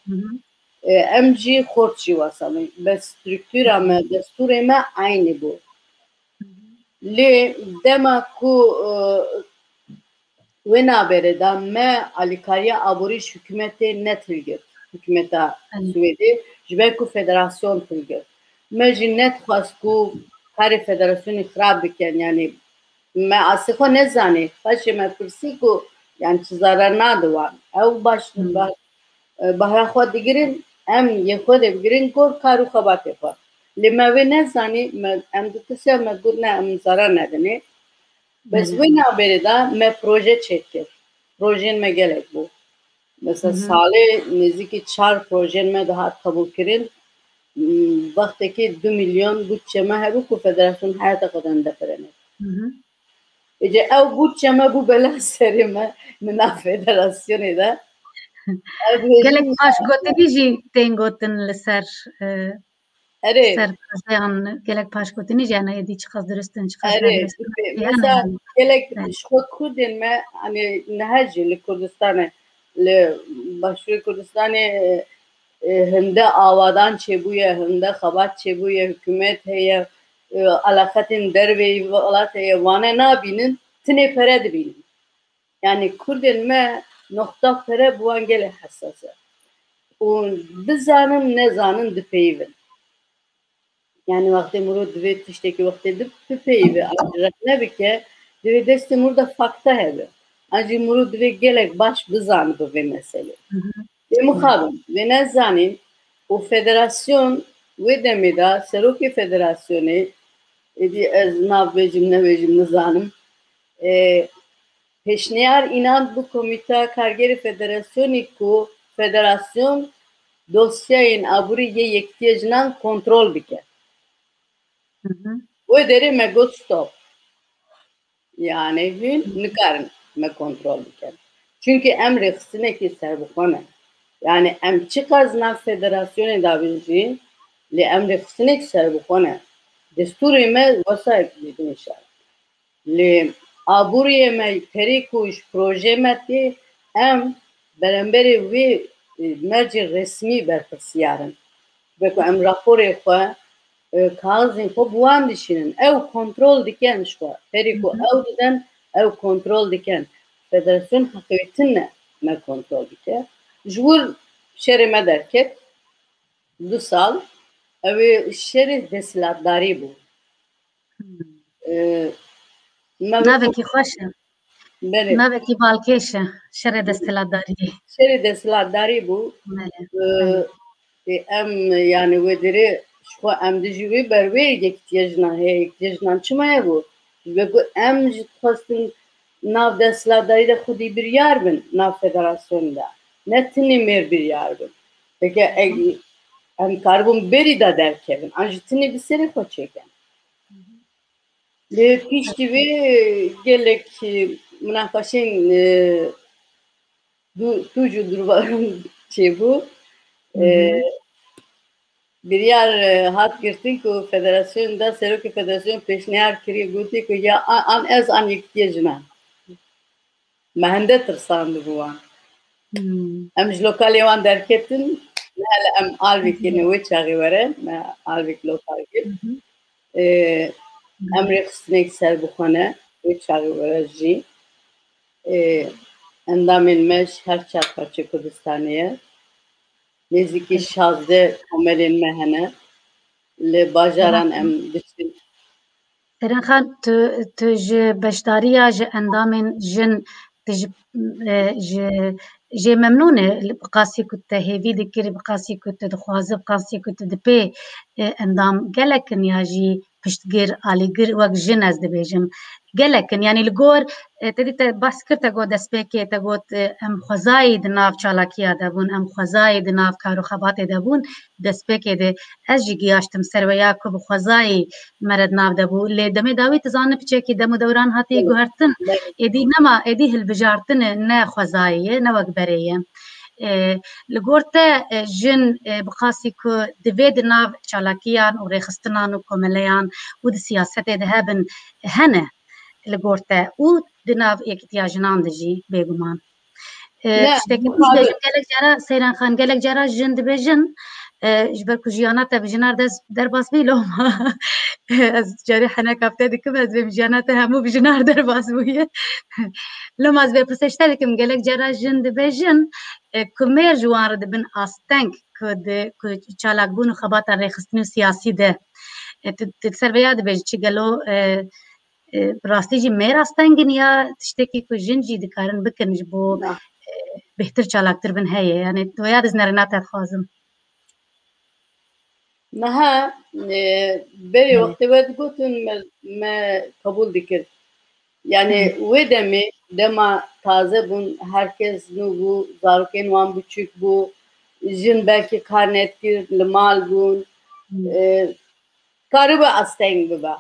E, em jî xort jî wesa bûn. Bes struktûra me, destûrê me eynî bû. Lê dema ku, e, wê navberê de me alîkariya aborî ji hikûmetê net hilgirt, hikûmeta Swêdê, ji ber ku federasyon hilgirt. Me jî nedixwest ku karê federasyonê xirab bikin, yani me asê xwe nezanê. Paşê me pirsî ku, yani çi zarar nade wan. Ew baş, e, bahra xwe digirin, em yê xwe de bigirin gor kar û xebatê xwe. Lê me wê nezanî, me, em ditirsiya me got ne, em zarar nedinê. Bes wê navberê de me proje çêdikir. Projeyên me gelek bû. Mesela salê nêzîkî çar projeyên me dihat qebûlkirin. Hmm, wextekî du milyon budçe me hebû ku federasyon heyata xwe de nide pere nebe. Êce ew budçe me bû bela serê me, min nav federasyonê de. Ev hêjî Gelek paşgotinî jî tên gotin li ser, e, Erê. ser projeyan, gelek paşgotinî jî hene, êdî çiqas dirust in, çiqas Erê, nedurust in. dipê-, Hene mesela yani. gelek Evet. ji xwe Kurdên me, hani niha jî li Kurdistanê, li Başûrê Kurdistanê, e, hinde avadan çêbûye, hinde xebat çêbûye, hikûmet heye, e, eleqetên derveyî welat heye, wane nabînin, tinê pere dibînin. Yani Kurdên me noqta pere bi wan gelek hesas e. Û bizanin, nezanin dipeyivin. Yani wextê mirov divê tiştekî wextê di-, bipeyive, rexne bike, divê destê mirov de fakta hebe. An jî mirov divê gelek baş bizanibe vê meselê. Lê mixabin, vê nezanîn û federasyon wê demê de serokê federasyonê, êdî ez nav bêjim, nebêjim, nizanim, e, pêşniyar înan bi Komîta Kargerê Federasyonê ku federasyon dosyayên aborî yê Yekitiya Jinan kontrol bike. Hı hı. Wê derê me got stop. Yani hûn nikarin me kontrol bikin. Çünkü em rêxistinekî serbixwe ne. Yani em çiqas nav federasyonê de bin jî, Lê em rêxistinek serbixwe ne. Destûrê me wesa yek dibin şer. Lê aboriyê me perê ku ji projê me tê, em beramberê wê, e, mercê resmî berpirsiyar in. Weke em raporê xwe, e, kaxizên xwe bi wan dişînin. Ew kontrol dikin ji xwe. Perê ku Hı hı. ew didin, ew kontrol dikin. Federasyon heqê wê tune me kontrol dike. Ji wir şerê me derket. Du sal. Ew ê şerê desthilatdarî bû. Hmm. E, me Navekî xweş e. Belê. Navekî balkêş e. Şerê desthilatdariyê. Şerê desthilatdarî bû. Belê. E, Belê. e, em, yani, wê derê ji xwe em dijî wê ber wê yekîtiya jinan heye. Yekîtiya jinan çima ye bû? Ji ber ku em jî dixwestin nav desthilatdarî de xwedî biryar bin, nav federasyonê de. Ne tenê mêr biryar bin. Peki, e, em karibûn berî de derkevin. An jî tenê bi serê xwe çêkin. Lê piştî vê gelek, e, munaqeşên, e, du-, tûj û durva çêbû. E, Hı hı. biryar, e, hat girtin ku federasyon da, serokê federasyon pêşniyar kiriye, gotî ku ya an, an ez an yekîtiya jinan. Me hende tirsandibû wan. Hmm. Em ji lokalê wan derketin, nehêle em Alvîkê ne wê çaxê were, me Alvîk lokal kir. Hı hı. Ee, Hı. em rêxistinek serbixwe ne, wê çaxê were jî. Ee, endamên me ji her çar parçeyê Kurdistanê ye. Nêzîkî Hı. şazdeh komelên me hene. Li bajaran Hı. em diçin. Seyran Xan, tu, tu ji beşdariya ji endamên jin, tu ji, e, ji, jê memnûn e, li, bi qasî ku te hêvî dikir, bi qasî ku tu dixwaze, bi qasî ku tu dipê, e, endam gelek in ya jî piştgir, alîgir, wek jin ez dibêjim. Gelek in, yanî li gor, e, te dî te behs kir, te got destpêkê, te got, e, em xwezayî di nav çalakiya de bûn, em xwezayî di nav kar û xebatê de bûn, destpêkê de ez jî giyaştim ser wê ya ku bi xwezayî me re di nav de bû. Lê demê dawî tu zanî piçekî dem û dewran hatiye Evet. guhertin. Evet. Êdî nema, êdî hilbijartin e, ne xwezayî ye, ne wek berê ye. E, li gor te, e, jin, e, bi qasî ku divê di nav çalakiyan û rêxistinan û komeleyan û di siyasetê de hebin, hene li gor te û di nav yekîtiya jinan de jî bêguman. E, Ne, tiştekî muqabil. Dibêjin gelek cara, Seyran Xan, gelek cara jin dibêjin, e, ji ber ku jiyana te bi jinar des-, derbas bî, loma ez carê heneka te dikim, ez bêm jiyana te hemû bi jinar derbas bûye. Loma ez vê pirsê ji te dikim, gelek cara jin dibêjin, e, ku mêr ji wan re dibin asteng, ku di, ku çalakbûn û xebata rêxistinî û siyasî de. E, tu, tu ser vê ya dibêjî çi gelo, e, e, bi rastî jî mêr asteng in ya tiştekî ku jin jî dikarin bikin ji bo, Na. e, bêhtir çalaktir bin heye? Yani, tu ya dizinere nate dixwazim. Meha, e, berê Belê. wextê we digotin me, me qebûl dikir. Yani Hı. wê demê, dema taze bûn, herkes nû bû, zarokên wan biçûk bû, jin belkî kar nedikir, li mal bûn. Hı. E, karibe asteng bibe.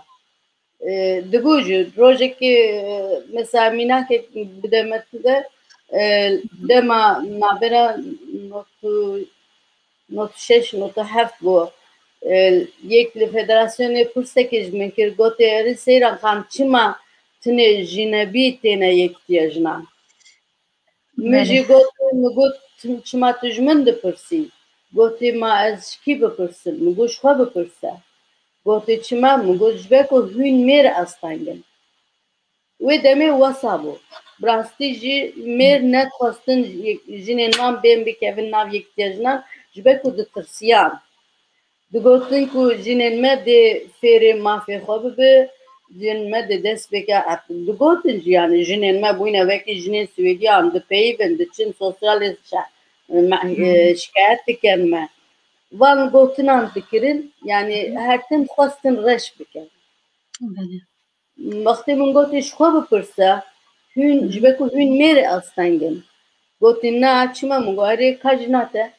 E, dibû jî rojekê, e, mesela mînakek bide me tu de, e, dema navbera not û, not û şeş, not û heft bû. E, yek li federasyonê pirsekê ji min kir, gotê, "Erê Seyran Xan, çima tinê jinebî têne yekîtiya jinan?" Min Belê. jî got, min got, "Çima tu ji min dipirsî?" Gotî, "Ma ez ji kî bipirsim?" Min got, "Ji xwe bipirse." Gotî, "Çima?" Min got, "Ji ber ku hûn mêr asteng in." Wê demê wesa bû. Bi rastî jî mêr nedixwestin jinên wan bên bikevin nav yekîtiya jinan, ji ber ku ditirsiyan. Digotin ku jinên me dê fêrê mafê xwe bibe, jinên me dê dest pê ke, digotin jî, yani jinên me bûyne wekî jinên Swêdiyan, dipeyivin, diçin sosyalê şe-, me, e, Hmm. şikayet dikin me. Van gotinan dikirin, yani Hmm. her tim xwestin reş bikin. Belê. Wextê min gotê, "Ji xwe bipirse, hûn, Hmm. ji ber ku hûn mêrê asteng in." Gotin, "Na, çima?" Min got, "Erê, ka jina te?"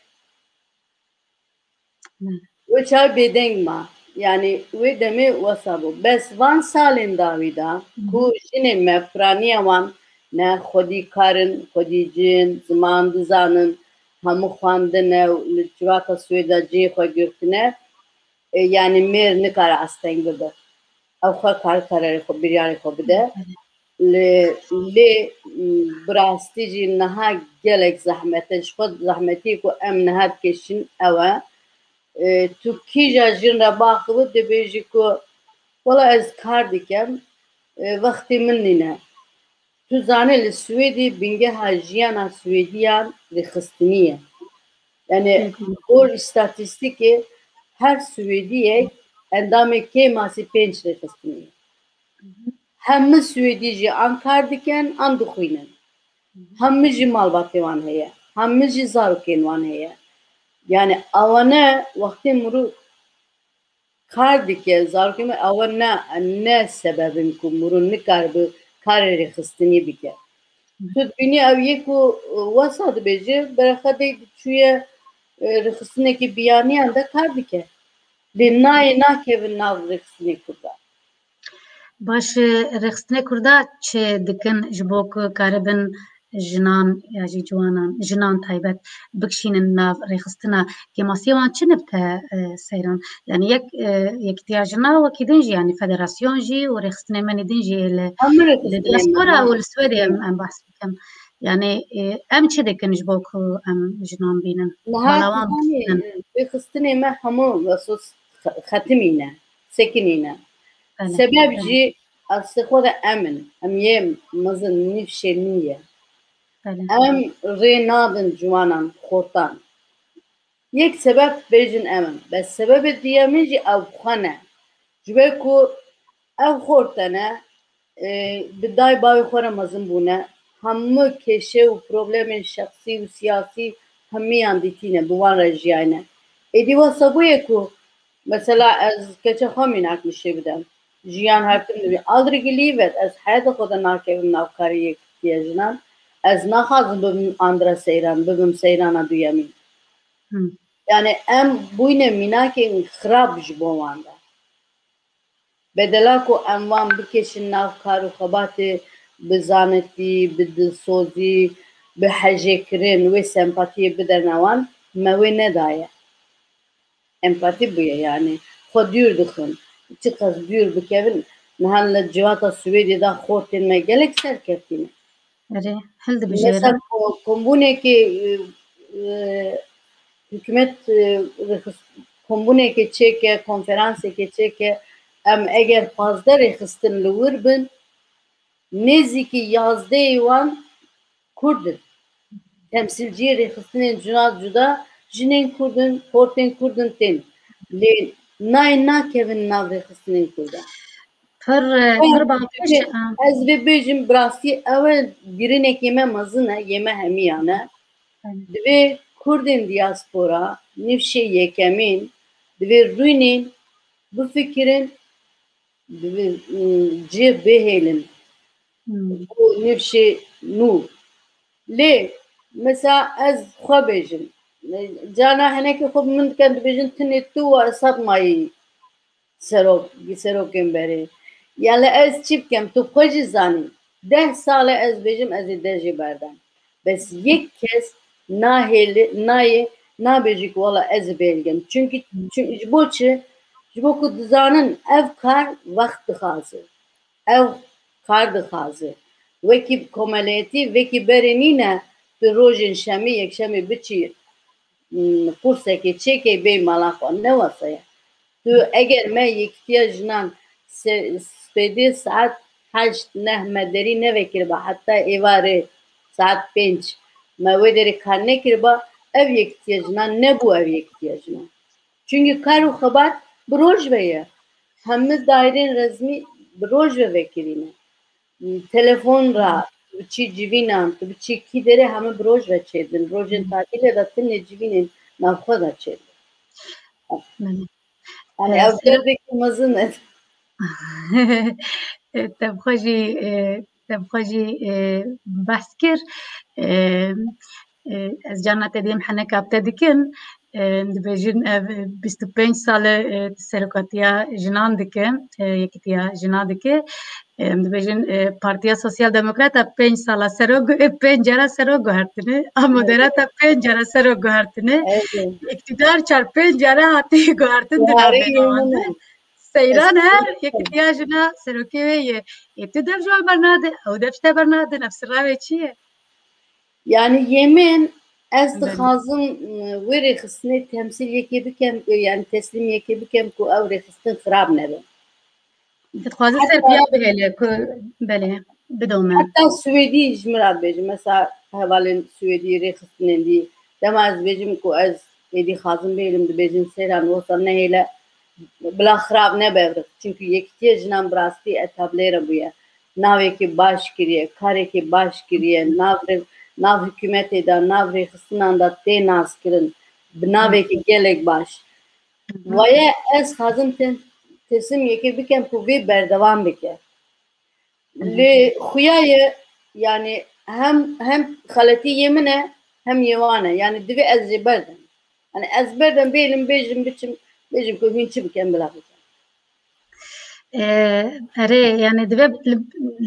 Belê. Wê çav bêdeng ma. Yani wê demê wesa bû. Bes van salên dawî de Hı hı. ku jinên me piraniya wan ne xwedî kar in, xwedî cin, ziman dizanin, hemû xwendine û li civaka Swêda cihê xwe girtine. E, yani mêr nikare asteng bibe. Ew xwe kar kararê xwe, biryarê xwe bide. Lê, lê, m, bi rastî jî niha gelek zehmet e. Ji xwe zehmetiyê ku em niha dikêşin ew e. E, tu kîja jin re baxivî dibêjî ku wela ez kar dikem, e, wextê min nîne. Tu zanî li Swêdê bingeha jiyana Swêdiyan rêxistinî ye. Yani, Hı hı. Gor îstatîstîkê her Swêdiyek endamê kêmasî pênc rêxistinî ye. Hemî Swêdî jî an kar dikin, an dixwînin. Hemî jî malbatê wan heye. Hemî jî zarokên wan heye. Yani, awane wextê mirû kar dike, zarokê me, awe ne, ne sebeb in ku mirû nikaribe karê rêxistinî bike. Tu dibînî ew yê ku, e, wesa dibêje, berexe dey diçûye, e, rêxistinekî biyaniyan de kar dike. Lê nayê nakevin nav rêxistinê Kurda. Baş, e, rêxistinê Kurda çi dikin ji bo ku karibin jinan ya jî ciwanan, jinan taybet bikişînin nav rêxistina kêmasiyê wan çi nibte, e, seyran? Yani yek, e, yekîtiya jina wekî din jî, yani federasyon jî û rêxistinê me nê din jî ê li, Hemû li rêxistinê me diaspora hemû. Û li Swêdê em, em behs bikin. Yani, e, em çi dikin ji bo ku em jinan bînin? Niha Balawan dizanin, bînin. E, rêxistinê me hemû vesos xe-, xetimîne, sekinîne. Belê, Sebeb belê. Jî Aslê xwe de em in. Em yê mezin nîvşê nû ye. Belê. Em rê nadin ciwanan xortan. Yek sebeb bêjin em in. Bes sebebê duyemîn jî ew xwe ne. Ji ber ku ew xorte ne, e, bi dayê bavê xwe re mezin bûne. Hemû kêşe û problemên şexsî û siyasî hemiyan dîtîne, bi wan re jiyayne. Êdî wesa bûye ku Mesela ez keça xwe mînak min şê bidem. Jiyan her tim dibî. Aldrigilî vet, ez heyata xwe de nakevim nav karê yekîtiya jinan. Ez naxwazim bibim Andra Seyran, bibim Seyrana duyemîn. Hmm. Yani em bûyne mînakên xirab ji bo wan de. Bedela ku em wan bikêşin nav kar û xebatê bi zanetî, bi dilsozî, bi hejêkirin, wê sempatiyê bidene wan, me wê nedaye. Empatî bûye, yani xwe dûr dixin. Çiqas dûr bikevin, niha li civata Swêdê de xortên me gelek serkevtî ne. Erê, hildibijêre. Mesela ko-, kombûnekê, e, e, hikûmet, e, rêxist-, kombûnekê çêke, konferanseke çêke, em eger pazdeh rêxistin li wir bin, nêzîkî yazdehê wan Kurd in. Temsîlciyê rêxistinên cuda cuda jinên Kurd in, xortên Kurd in tên. Lê nayê nakevin nav rêxistinên Kurdan. Pir, e, Ew pir baş e. Ez vê bêjim, bi rastî ew e, girinekê me mezin e, yê me hemiyan e. Belê. Divê Kurdên diaspora, nifşê yekemîn, divê rûnên bifikirin, divê, ım, cih bihêlin. Hmm. Ku nifşê nû. Lê, mesela ez xwe bêjim. Cana hinekî xwe bi min dikin, dibêjin, tinê tu û Esad mayî serok, serokên berê. Yani ez çi bikim, tu xwe jî zanî. Deh sal e ez bêjim, ez ê deh jê berdem. Bes yek kes nahêli-, nayê, nabêjî ku wela ez ê bêhêlkim. Çünkü, çünkü ji bo çi? Ji bo ku dizanin ev kar wext dixwaze. Ew kar dixwaze. Wekî komeliyetî, wekî berê nîne, tu rojên şemî, yekşemê biçî, m, kursekê çêkê bê mala xwe. Ne wesa ye. Tu eger me yekîtiya jinan se-, spêdê saet heşt neh me derî nevekiriba, heta êvarê saet pênc me wê derê kar nekiriba, ev yekîtiya jinan nebû ev yekîtiya jinan. Çünkü kar û xebat bi roj ve ye. Hemî daîrên resmî bi roj ve vekirî ne. Telefon ra, tu biçî civînan, tu biçî kî derê hemî bi roj ve çêdin. Rojên tatîlê de tinê civînên navxwe de çêdin. Belê. Yani Ee, ev derdekî mezin e. Te bi xwe jî, e, te bi xwe jî, e, behs kir. E, e, ez carna te diyêm heneka bi te dikim. E, dibêjin ev bîst û pênc sal e, e, serokatiya jinan dike, e, yekîtiya jinan dike. Em dibêjin, e, Partiya Sosyal Demokrata pênc sala sero gu-, e, pênc cara sero guhertine, a moderata pênc cara sero guhertine, îktidar çar pênc cara hatiye guhertin di navê wan de. Seyran her yek diya jina serokê wê ye. Ê tu dev ji wan bernade, ew dev ji te bernadin, ev sirra wê çi ye? Yani yemin ez dixwazim, e, wê rêxistinê temsîl yekê bikem, e, yani teslîm yekê bikem ku ew rêxistin xirab nebe. Dixwaze ser piya bihêle ku belê, bidome. Heta Swêdî ji min re dibêjin. Mesela hevalên Swêdî rêxistinên dî. Dema ez dibêjim ku ez êdî xwazim bihêlim, dibêjin Seyran wisa nehêle, bila xirab nebe. Çünkü yekîtiye jinan bi rastî etablêre bûye. Navekî baş kiriye, karekî baş kiriye, nav, nav hikûmetê de, nav rêxistinan de tê naskirin. Bi navekî gelek baş. Vaye ez xwazim te-, teslîm yekê bikem ku vê berdewam bike. Lê xuya ye, yani hem, hem xeletî yê min e, hem yê wan e. Yani divê ez jê berdem. Yani ez berdem bêlim, bêjim biçim, bêjim ku hûn çi bikin, bila bikin. E, erê, yani divê li,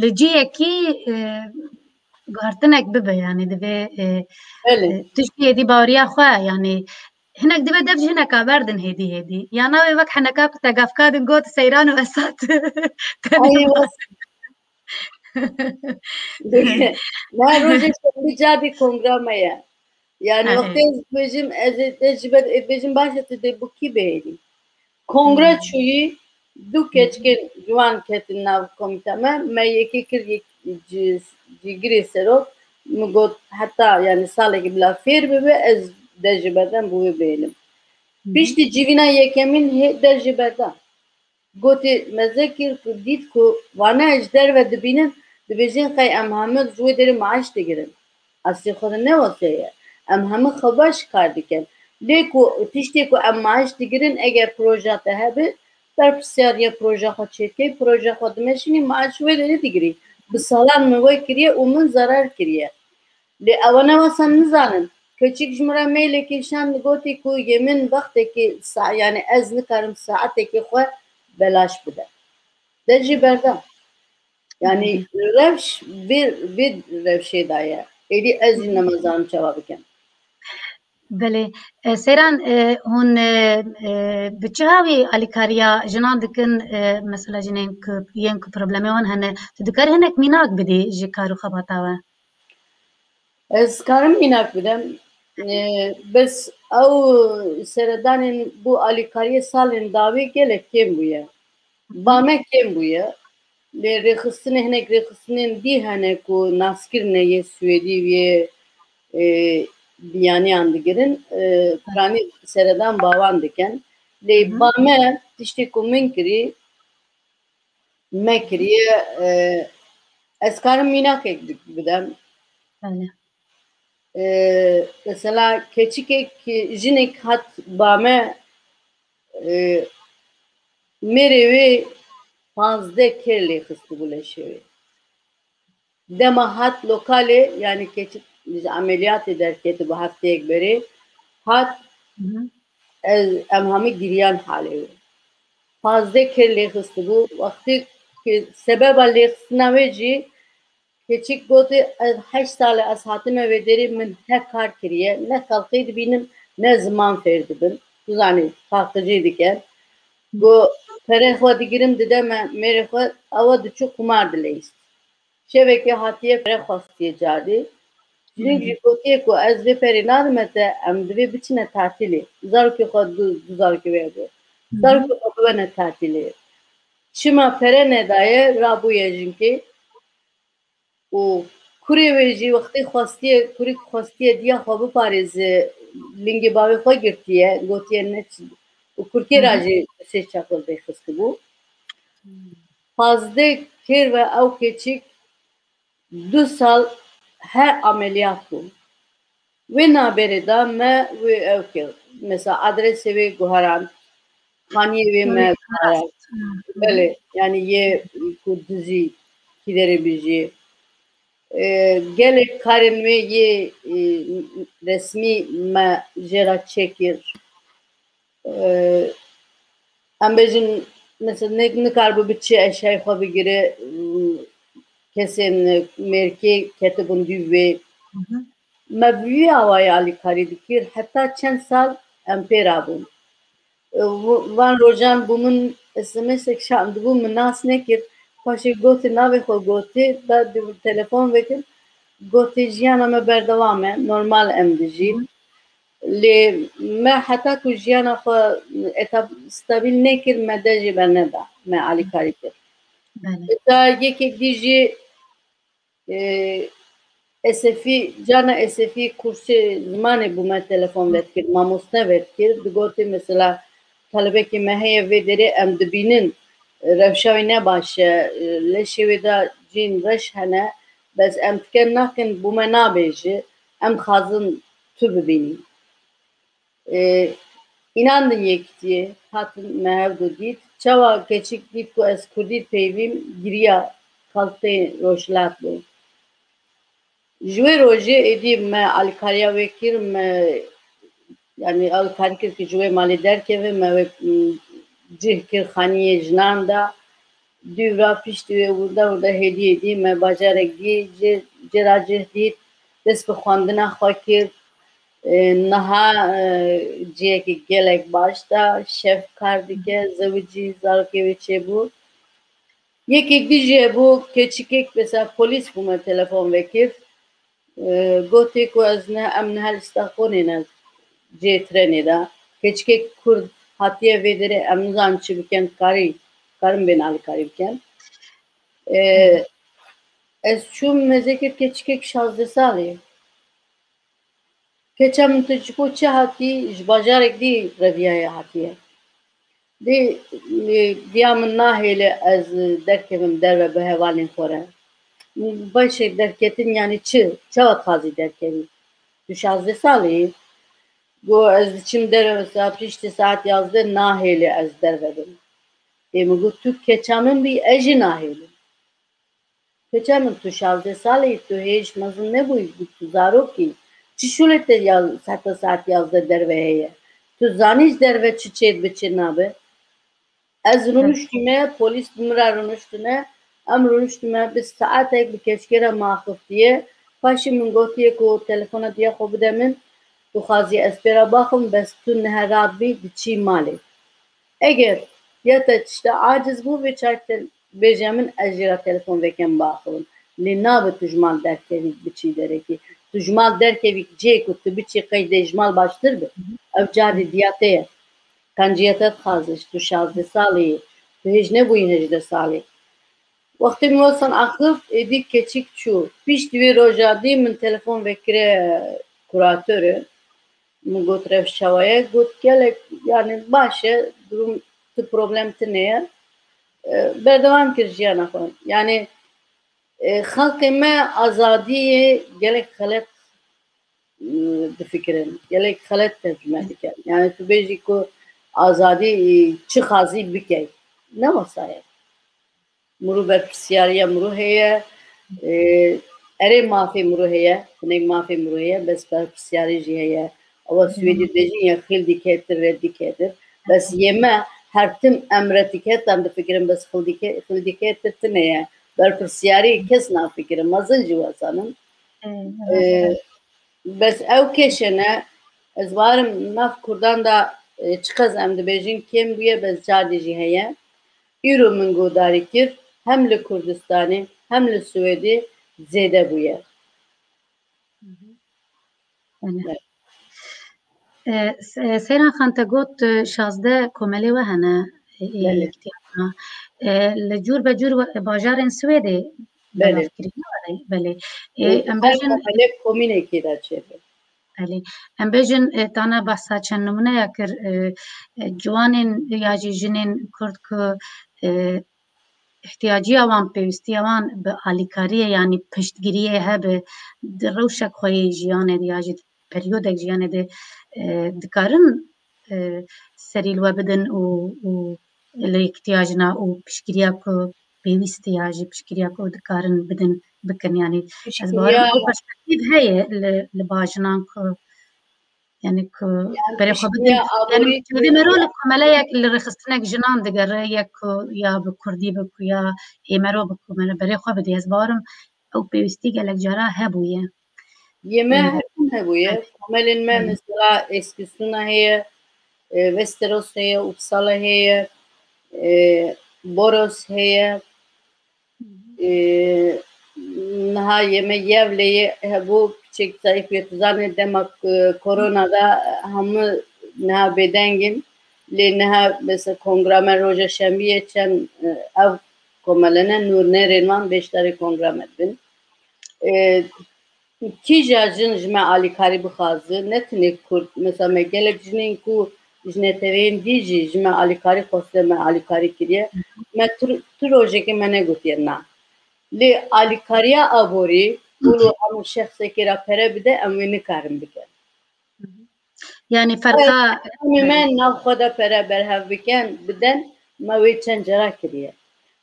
li cihekî, e, guhertinek bibe, yani divê, e, Belê. E, tiştî êdî baweriya xwe, yani hinek divê dev ji hineka berdin hêdî hêdî. Ya navê wek heneka ku te gavka din got Seyran û Esat. Ay, wes. Na rojê şembî cadî kongra me ye. Yani wextê ez dibêjim, ez ê te ji ber, ê dibêjim baş e, tu dê bi kî bihêlî? Kongre çûyî, du keçikên ciwan ketin nav komîta me. Me yekê kir yek, ci-, cîgirê serok. Min got, heta, yani salekê bila fêr bibe, ez dest jê berdem, bi wê bihêlim. Piştî civîna yekemîn hê dest jê berda. Gotê, meze kir ku dît ku vane ji derve dibînin, dibêjin qey em hemû ji wê derê maaş digirin. Eslê xwe de ne wese ye. Em hemû xwe baş kar dikin. Lê ku tiştê ku em maaş digirin, eger proja te hebe, berpirsiyariya proja xwe çêdikey, proja xwe dimeşînî, maaş wê derê digirî. Bi salan min wê kiriye û min zerar kiriye. Lê ewana wesa nizanin. Keçik ji min re mailekê şand, gotî ku yê min wextekê sa-, yani ez nikarim saetekê xwe belaş bidim. Dest jê berda. Yani rewş vê, vê rewşê de ye. Êdî ez jî nemazanim çawa bikim. Belê. E, Seyran, e, hûn, e, e, bi çi hawî alîkariya jinan dikin, e, mesela jinên ku, yên ku problemê wan hene, tu dikarî hinek mînak bidî ji kar û xebata we? Ez karim mînak bidem. E, bes ew seredanên bo alîkariyê salên dawî gelek kêm bûye. Ba me kêm bûye. Lê rêxistinê, hinek rêxistinên dî hene ku naskirine yê Swêdî û yê, e, biyaniyan digirin. E, piranî seredan ba wan dikin. Lê ba me tiştê ku min kirî, me kiriye, e, ez karim mînakek bi-, bidem. Belê. E, mesela keçikek, jinek hat ba me, e, mêrê wê pazdeh kêr lê xistibû leşê wê. Dema hat lokalê, yani keçik ji emeliyatê derketibû hefteyek berê, hat, ez, em hemî giriyan halê wê. Pazdeh kêr lê xistibû. Wextê ku sebeba lêxistina wê jî, keçik gotê, ez heşt sal e ez hatime vê derê, min ne kar kiriye, ne xelkê dibînim, ne ziman fêr dibim. Tu zanî, paqijî dike. Got, pere xwe digirim, dide me, mêrê xwe, ewa diçû qumar dileyîst. Şevekê hatiye pere xwestiye cadê. Jinik jî gotiye ku ez vê perê nadime te, em divê biçine tatîlê. Zarokê xwe du, du zarokê wê hebû. Zarokê xwe bibene tatîlê. Çima pere nedaye, rabûye jinkê. Û kurê wê jî wextê xwestiye, kurê ku xwestiye diya xwe biparêze, lingê bavê xwe girtiye, gotiye ne çi. Û kurkê ra jî sê çakur vê xistibû. Pazdeh kêr ve ew keçik du sal her ameliyat bû. Wê naberê da me wê ew kir. Mesela adresê wê guherand, xaniyê wê me guherand. Belê, yani yê ku dizî kîderê bijî. E, gelek karên wê yê, e, resmî me jê re çêkir. E, em bêjin, mesela, ne, nikaribû bi çi eşyayê xwe bigire, kesên mêrkê ketibûn dû vê. Me bi vî awayî alîkarî dikir, heta çend sal em pê rabûn. Van rojan bû min S M S'ek şandibû, min nas nekir. Paşê gotê navê xwe gotê, da telefon vekir. Gotê jiyana me berdewam e, normal em dijîn. Lê me heta ku jiyana xwe eta stabil nekir, me dest jê berneda, me alîkarî kir. Heta yekek dî jî e, Esefî, carna Esefî kursê zimanê bû me telefon vedikir, mamoste vedikir. Digotê mesela talebekê me heye vê derê em dibînin, e, rewşa wî ne baş e, e, leşê wê de cîn reş hene, bes em tiken nakin bû me nabêji, em xazin tu bibînî. E, înan din yekitiyê, hatin me hevdu dît. Çawa keçik dît ku ez kurdî peyvîm, giriya, xeltê roşlat bû. Ji wê rojê êdî me alîkariya wê kir, me, yanî alîkarî kir ku ji wê malê derkeve, me wê, m, cih kir xaniyê jinan de. Dûvra piştî wê wirda wirda hêdî hêdî me bajarek dî, cê, cê ra cih dît, dest bi xwendina xwe kir. E, niha, e, cihekî gelek baş da, şef kar dike, zewicî, zarokê wê çêbû. Yekek dî jî hebû, keçikek, mesela polîs bû me telefon vekir. E, gotê ku ez ne, em niha li Stockholmê ne cihê trenê de. Keçikek kurd hatiye vê derê, em nizanin çi bikin, karî, karin bên alîkarî bikin. E, ez çûm, me zêkir keçikek şazdeh salî. Keça min tu ji bo çi hatî, ji bajarek dî reviyaye hatiye. Dê, e, diya min nahêle ez derkevim derve bi hevalên xwe re. Min baş e derketin, yanî çi? Çawa dixwazî derkevî? Tu şazdeh salî yî. Got, ez diçim derve saet, piştî saet yazdeh nahêle ez derve bim. Ê min got, tu keça min bî, ez jî nahêlim. Keça min, tu şazdeh salî yî, tu hêj mezin nebûyî, tu zarok î. Çi şûlê te ya heta saet yazdeh derve heye? Tu zanî ji derve çi çêdibe, çi nabe? Ez rûniştime, polîs bi min re rûniştine, em rûniştime, bi saetek bi keçikê re me axiftiye. Paşê min gotiye ku telefona diya xwe bide min, tu xwazî ez pê re baxim, bes tu niha radibî diçî malê. Eger ya te tişta aciz bû, vê çar te bêje min, ez jê re telefon vekem biaxivim. Lê nabe tu ji mal derkevî biçî derekî. Tu ji mal derkevî cihê ku tu biçî qey dê ji mal baştir be. Ev carî diya te ye. Qenciya te dixwaze, tu şazdeh salî yî. Tu hêj nebûyî hejdeh salî. Wextê min westan axift, êdî keçik çû. Piştî wê roja dî min telefon vekire kuratorê. Min got, rewş çawa ye? Got, gelek, yani baş e, durum tu problem tune ye. E, berdewam kir jiyana xwe. Yani, e, xelkê me azadiyê gelek xelet, e, difikirin. Gelek xelet tercüme dikin. Yani tu bêjî ku azadî, e, çi xazî bike. Ne wesa ye. Mirû berpirsyariya mirû heye, e, erê mafê mirû heye, hinek mafê mirû heye, bes berpirsyarî jî heye. Ewa Swêdî dibêjin ya xildî ketir, reddî ketir. Bes yê me her tim em reddî ketan difikirin, bes xildî ke-, xildî ketir tune ye. Berpirsyarî kes nafikirin, mezin jî wezanin. E, bes ew kêşe ne, ez barim nav Kurdan da, e, çiqas em dibêjin kêm bûye, bes cardî jî heye. Îro min guhdarî kir, hem li Kurdistanê hem li Swêdê zêde bûye. Belê. E, Se-, Seyran Xan, te got, e, şazdeh komelê we hene, e, ê Belê. Yekîtiya Cîna. E, li cûr be cûr we-, bajarên Swêdê Belê. Belav kirî, ne were? Belê. E, Ê, em her bêjin komelê komînekê de çêbe. Belê. Em bêjin, e, tane behsa çend nimûneya kir, e, e, ciwanên ya jî jinên Kurd ku, e, ihtiyaciya wan, pêwîstiya wan bi alîkariyê, yanî piştgiriyê hebe di rewşek xwe yê jiyanê de ya jî di periyodek jiyanê de, e, dikarin, e, serî li we bidin û, û li Yekîtiya Jîna û piştgiriya ku pêwîst e ya jî piştgiriya ku dikarin bidin, bikin. Yanî ez bawerim Piştgiriya ku perspektîf heye li, li ba jinan ku Yani ku berê xwe bidin. Yani çavê mero li komeleyek, li rêxistinek jinan digere, yek ku ya bi kurdî bi ku ya ê mero bi ku mero berê xwe bidê. Ez bawerim ew pêwîstî gelek cara hebûye. Yê me hetin hebûye. Komelên me mesela Eskilstuna heye, e, Westeros heye, Uppsala heye, e, Borås heye. E, niha yê me Gävleyê hebû, piçek zayîf yê, tu zanê dema, e, korona da hemû niha bêdeng in. Lê niha mesela kongra me roja şembiyê çend, e, ev komele ne, nûr nêrên wan beşdarê kongra me dibin. E, Kîja jin ji me alîkarî bixwaze, ne tenê kurd, mesela me gelek jinên ku ji neteweyên dî jî ji me alîkarî xwestiye, me alîkarî kiriye. Me tu, tu rojekê me negotiye na. Lê alîkariya aborî, wilo hemû şexsekê re pere bide, em wê nikarin bikin. Yani ferqa... Em ê me nav xwe de pere berhev bikin, bidin, me wê çend cara kiriye.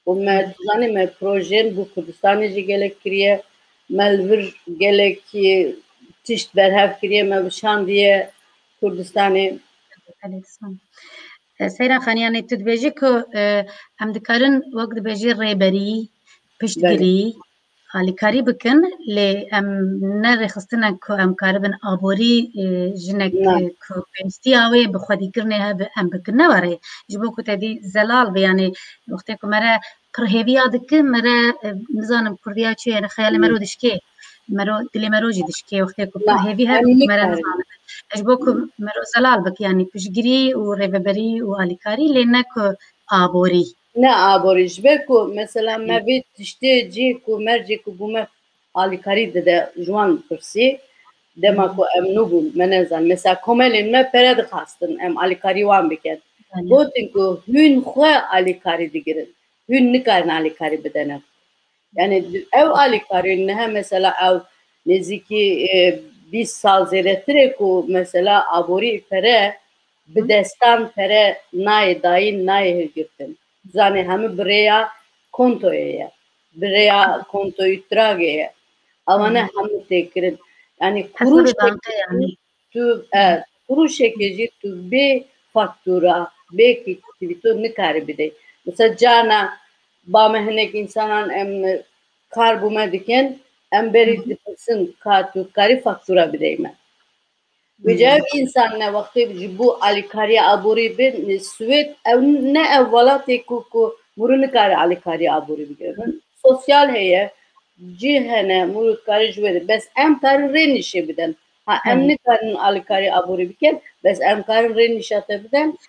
Û me, tu zanî, me projeyên bo Kurdistanê jî gelek kiriye. Me li vir gelekî tişt berhev kiriye, me bi şandiye Kurdistanê. Belê, dîsan. E, Seyran Xan, yani tu dibêjî ku, e, em dikarin wek dibêjî rêberî, piştgirî, alîkarî bikin, lê em ne rêxistin e ku em karibin aborî, e, jinek, e, ku pêwîstiya wê bi xwedîkirinê hebe em bikin. Ne were, ji bo ku te dî zelal be, yani wextê ku me re pir hêviya dike, me re, e, nizanim kurdiya çi ye, yani xeyalê me ro dişkê, me ro, dilê me ro jî dişkê, wextê ku pir hêvî hebe, me re nizanim. Ji bo ku me ro zelal bike, yani piştgirî û rêveberî û alîkarî, lê ne ku aborî. Ne aborî, ji ber ku mesela me vê tiştê cihê ku mercê ku bû me alîkarî dide ji wan pirsî, dema ku em nû bûn, me nezan. Mesela komelên me pere dixwastin, em alîkarî wan bikin. Gotin ku hûn xwe alîkarî digirin. Hûn nikarin alîkarî bidene. Yani ev alîkarî niha mesela ew nêzîkî, e, bîst sal zêdetir e ku mesela aborî pere bi destan pere nayê dayîn, nayê hilgirtin. Zanê hemû bi rêya kontoyê ye. Bi rêya kontoyê Tragê ye. Ewana hemû tê kirin. Yani kurûşek tu, e, kurûşekê jî tu bê faktura, bê kredîto nikarî bidê. Mesela carna ba me hinek însanan em kar bo me dikin, em berî dipirsin ka tu karî faktura bidey me. Vêca ev însan ne wextê ji bo alîkariya aborî bin, Swêd ew ne ev welatê ku, ku mûrû nikare alîkariya aborî bigire. Sosyal heye, cih hene, mûrû dikare ji wê de. Bes em karin rê nîşê bidin. Ha, em nikarin alîkariya aborî bikin, bes em karin rê nîşa te bidin.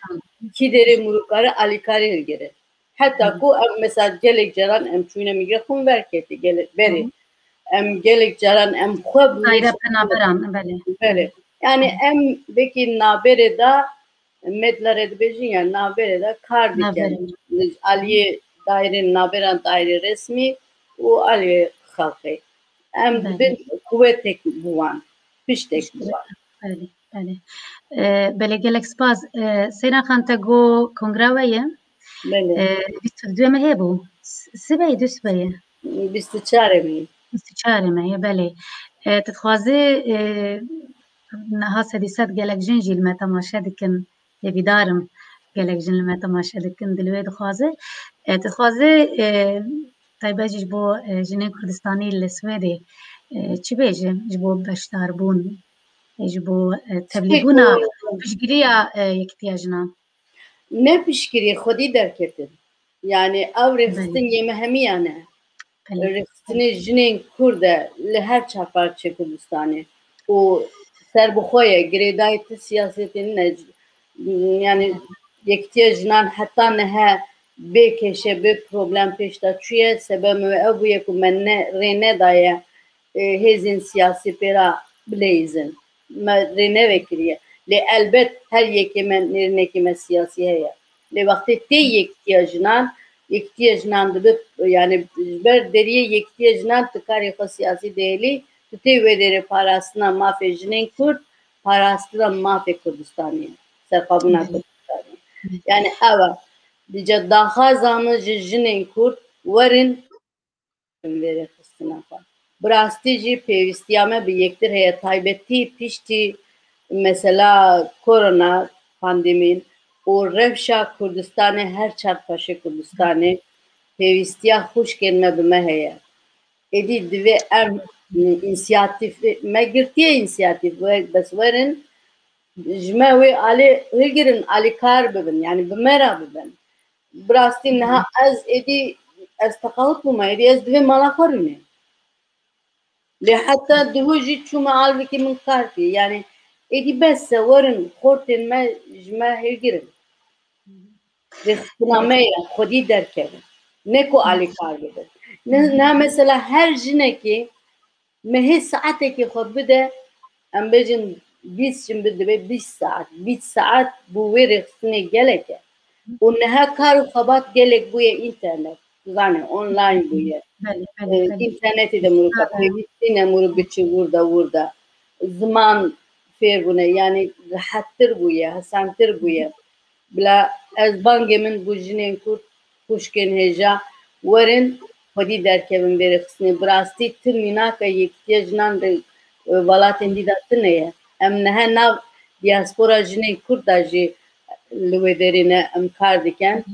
Kî derê mûrû kare alîkarî hilgere. Heta ku em mesela gelek caran em çûyne mîgre xwin ver ketî, gelek berê. Em gelek caran em xwe bi daîre penaberan, belê. Belê. Yani em belkî nabêrê de, Medlerê dibêjin ya nabêrê de kar dikin. Aliyê daîrên nabêran, daîrê resmî û aliyê xelkê. Em dibin quwetek bi wan, piştek bi wan. Belê, belê. E, belê, gelek spas. E, Seyran Xan, te got kongra we ye? Belê. E, bîst û du mehê bû. S-, sibê ye, du sibê ye? Bîst û çar mehê. Bîst û çar mehê, belê. E, tu dixwazî, e, niha sedî sed gelek jin jî li me temaşe dikin. Hêvîdar im gelek jin li me temaşe dikin, dil wê dixwaze. E, tu dixwazî, e, taybet jî ji bo, e, jinên Kurdistanî li Swêdê, e, çi bêje ji bo beşdarbûn, e, ji bo, e, tevlîbûna piştgiriya, e, yekitiya jinan? Ne piştgirî, xwedî derketin. Yani ev rêxistin yê me hemiyan e. Rêxistinê jinên Kurd e li her çar parçeyê Kurdistanê û serbixwe ye, girêdayî ti siyasetê nîne. Yani yekitiya jinan heta niha bê kêşe, bê problem pêş de çûye. Sebeb me ew bûye ku me ne, rê nedaye, e, hêzên siyasî pê re bileyîzin. Me rê nevekiriye. Lê elbet her yekê me nêrînekê me siyasî heye. Lê wextê tê yekitiya jinan, yekitiya jinan dibe, yani ji ber deriyê yekitiya jinan tu karê xwe siyasî dihêlî, tu tê wê derê parastina mafê jinên Kurd, parastina mafê Kurdistanê, serxwebûna Kurdistanê. Yani ew e. Dîca daxwaza min ji jinên Kurd werin vê rêxistina xwe. Bi rastî jî pêwîstiya me bi yektir heye, taybetî piştî mesela korona pandemîn û rewşa Kurdistanê, her çar paşê Kurdistanê pêwîstiya xwişkên me bi me heye. Êdî divê em, e, însiyatîf, me girtiye însiyatîf, we-, bes werin ji me wê alî hilgirin, alîkar bibin, yani bi me re bibin. Bi rastî niha ez êdî, ez teqawit bûme, êdî ez divê mala xwe rûnê. Lê heta duhû jî çûme alvekî min kar kir. Yani êdî bes e, werin xortên me ji me hilgirin. Rêxistina me ye, xwedî derkevin. Ne ku alîkar bibin. Ne, ne mesela her jinekê mehê saetekê xwe bide, em bêjin bîst jin bi dibe bîst saet. Bîst saet bû wê rêxistinê gelek e. Û niha kar û xebat gelek bûye înternet. Zanê, online bûye. Belê, belê, Ee, belê. Înternetê de mûrû Aha. pêwîstî ne mûrû biçi wurda wurda. Ziman fêr bûne, yani rehettir bûye, hesantir bûye. Bila ez bangê min bû jinên Kurd, xwişkên hêja, werin xwedî derkevin vê rêxistinê. Bi rastî tu mînaka yekîtiya jinan di, e, welatên dî de tune ye. Em niha nav diaspora jinên Kurd de jî li wê derê ne em kar dikin.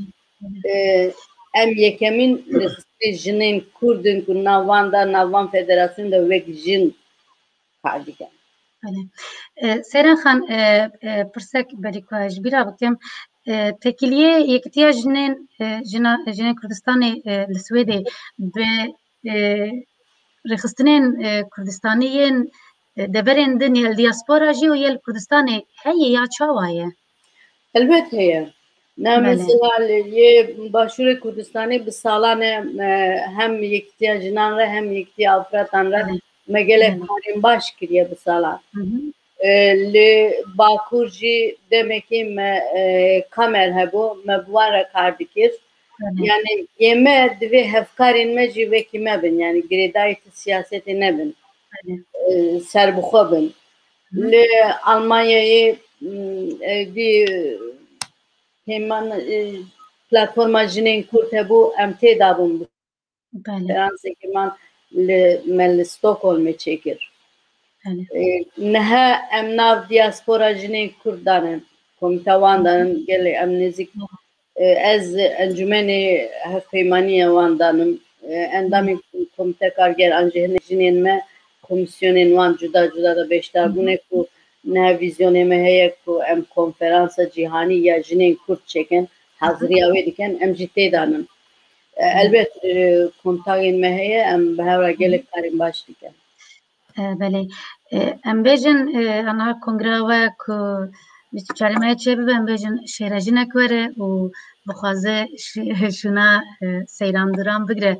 E, em yekemîn rêxistinê jinên Kurd in ku nav van de, nav van federasyon de wek jin kar dikin. Belê. E, Seyran Xan, e, e, pirsek berî ku ez ji bîra bikim. E, têkiliyê Yekîtiya Jinên, e, jina, Jinên Kurdistanê, e, li Swêdê bi, e, rêxistinên, e, Kurdistanî yên, e, deverên din, yê li diaspora jî û yê li Kurdistanê heye ya çawa ye? Elbet heye. Na Belê. Mesela li yê Başûrê Kurdistanê bi salan e, e, hem Yekîtiya Jinan re hem Yekîtiya Afratan re Belê. me gelek Belê. karên baş kiriye bi salan. Hı hı. E, li Bakur jî demekî me, e, kamer hebû, me bi wan re kar dikir. Belê. Yani yê me divê hevkarên me jî wekî me bin. Yani girêdayî tu siyasetê nebin. Belê. E, serbixwe bin. Hı. Li Almanyayê, m, e, dî peyman, e, platforma jinên Kurd hebû, em tê dabûn. Belê. Konferansekê man li, me li Stockholmê çêkir. Belê. E, niha em nav diaspora jinên Kurd danin, komîta wan danin, gelê em nêzîk, e, ez encûmenê hevpeymaniya wan danim, e, endamê komîte karger an jî hinek jinên me komîsyonên wan cuda cuda de beşdar bûne ku niha vîzyonê me heye ku em konferansa cîhanî ya jinên Kurd çêkin, haziriya wê dikin, em jî tê danin. E, elbet, e, kontagên me heye, em bi hev re gelek karên baş dikin. E, belê. E, em bêjin, e, aniha kongra we ku bîst û çarê me çê bibe, em bêjin şêrejinek were û bixwaze şi-, şûna, e, Seyran Duran bigire.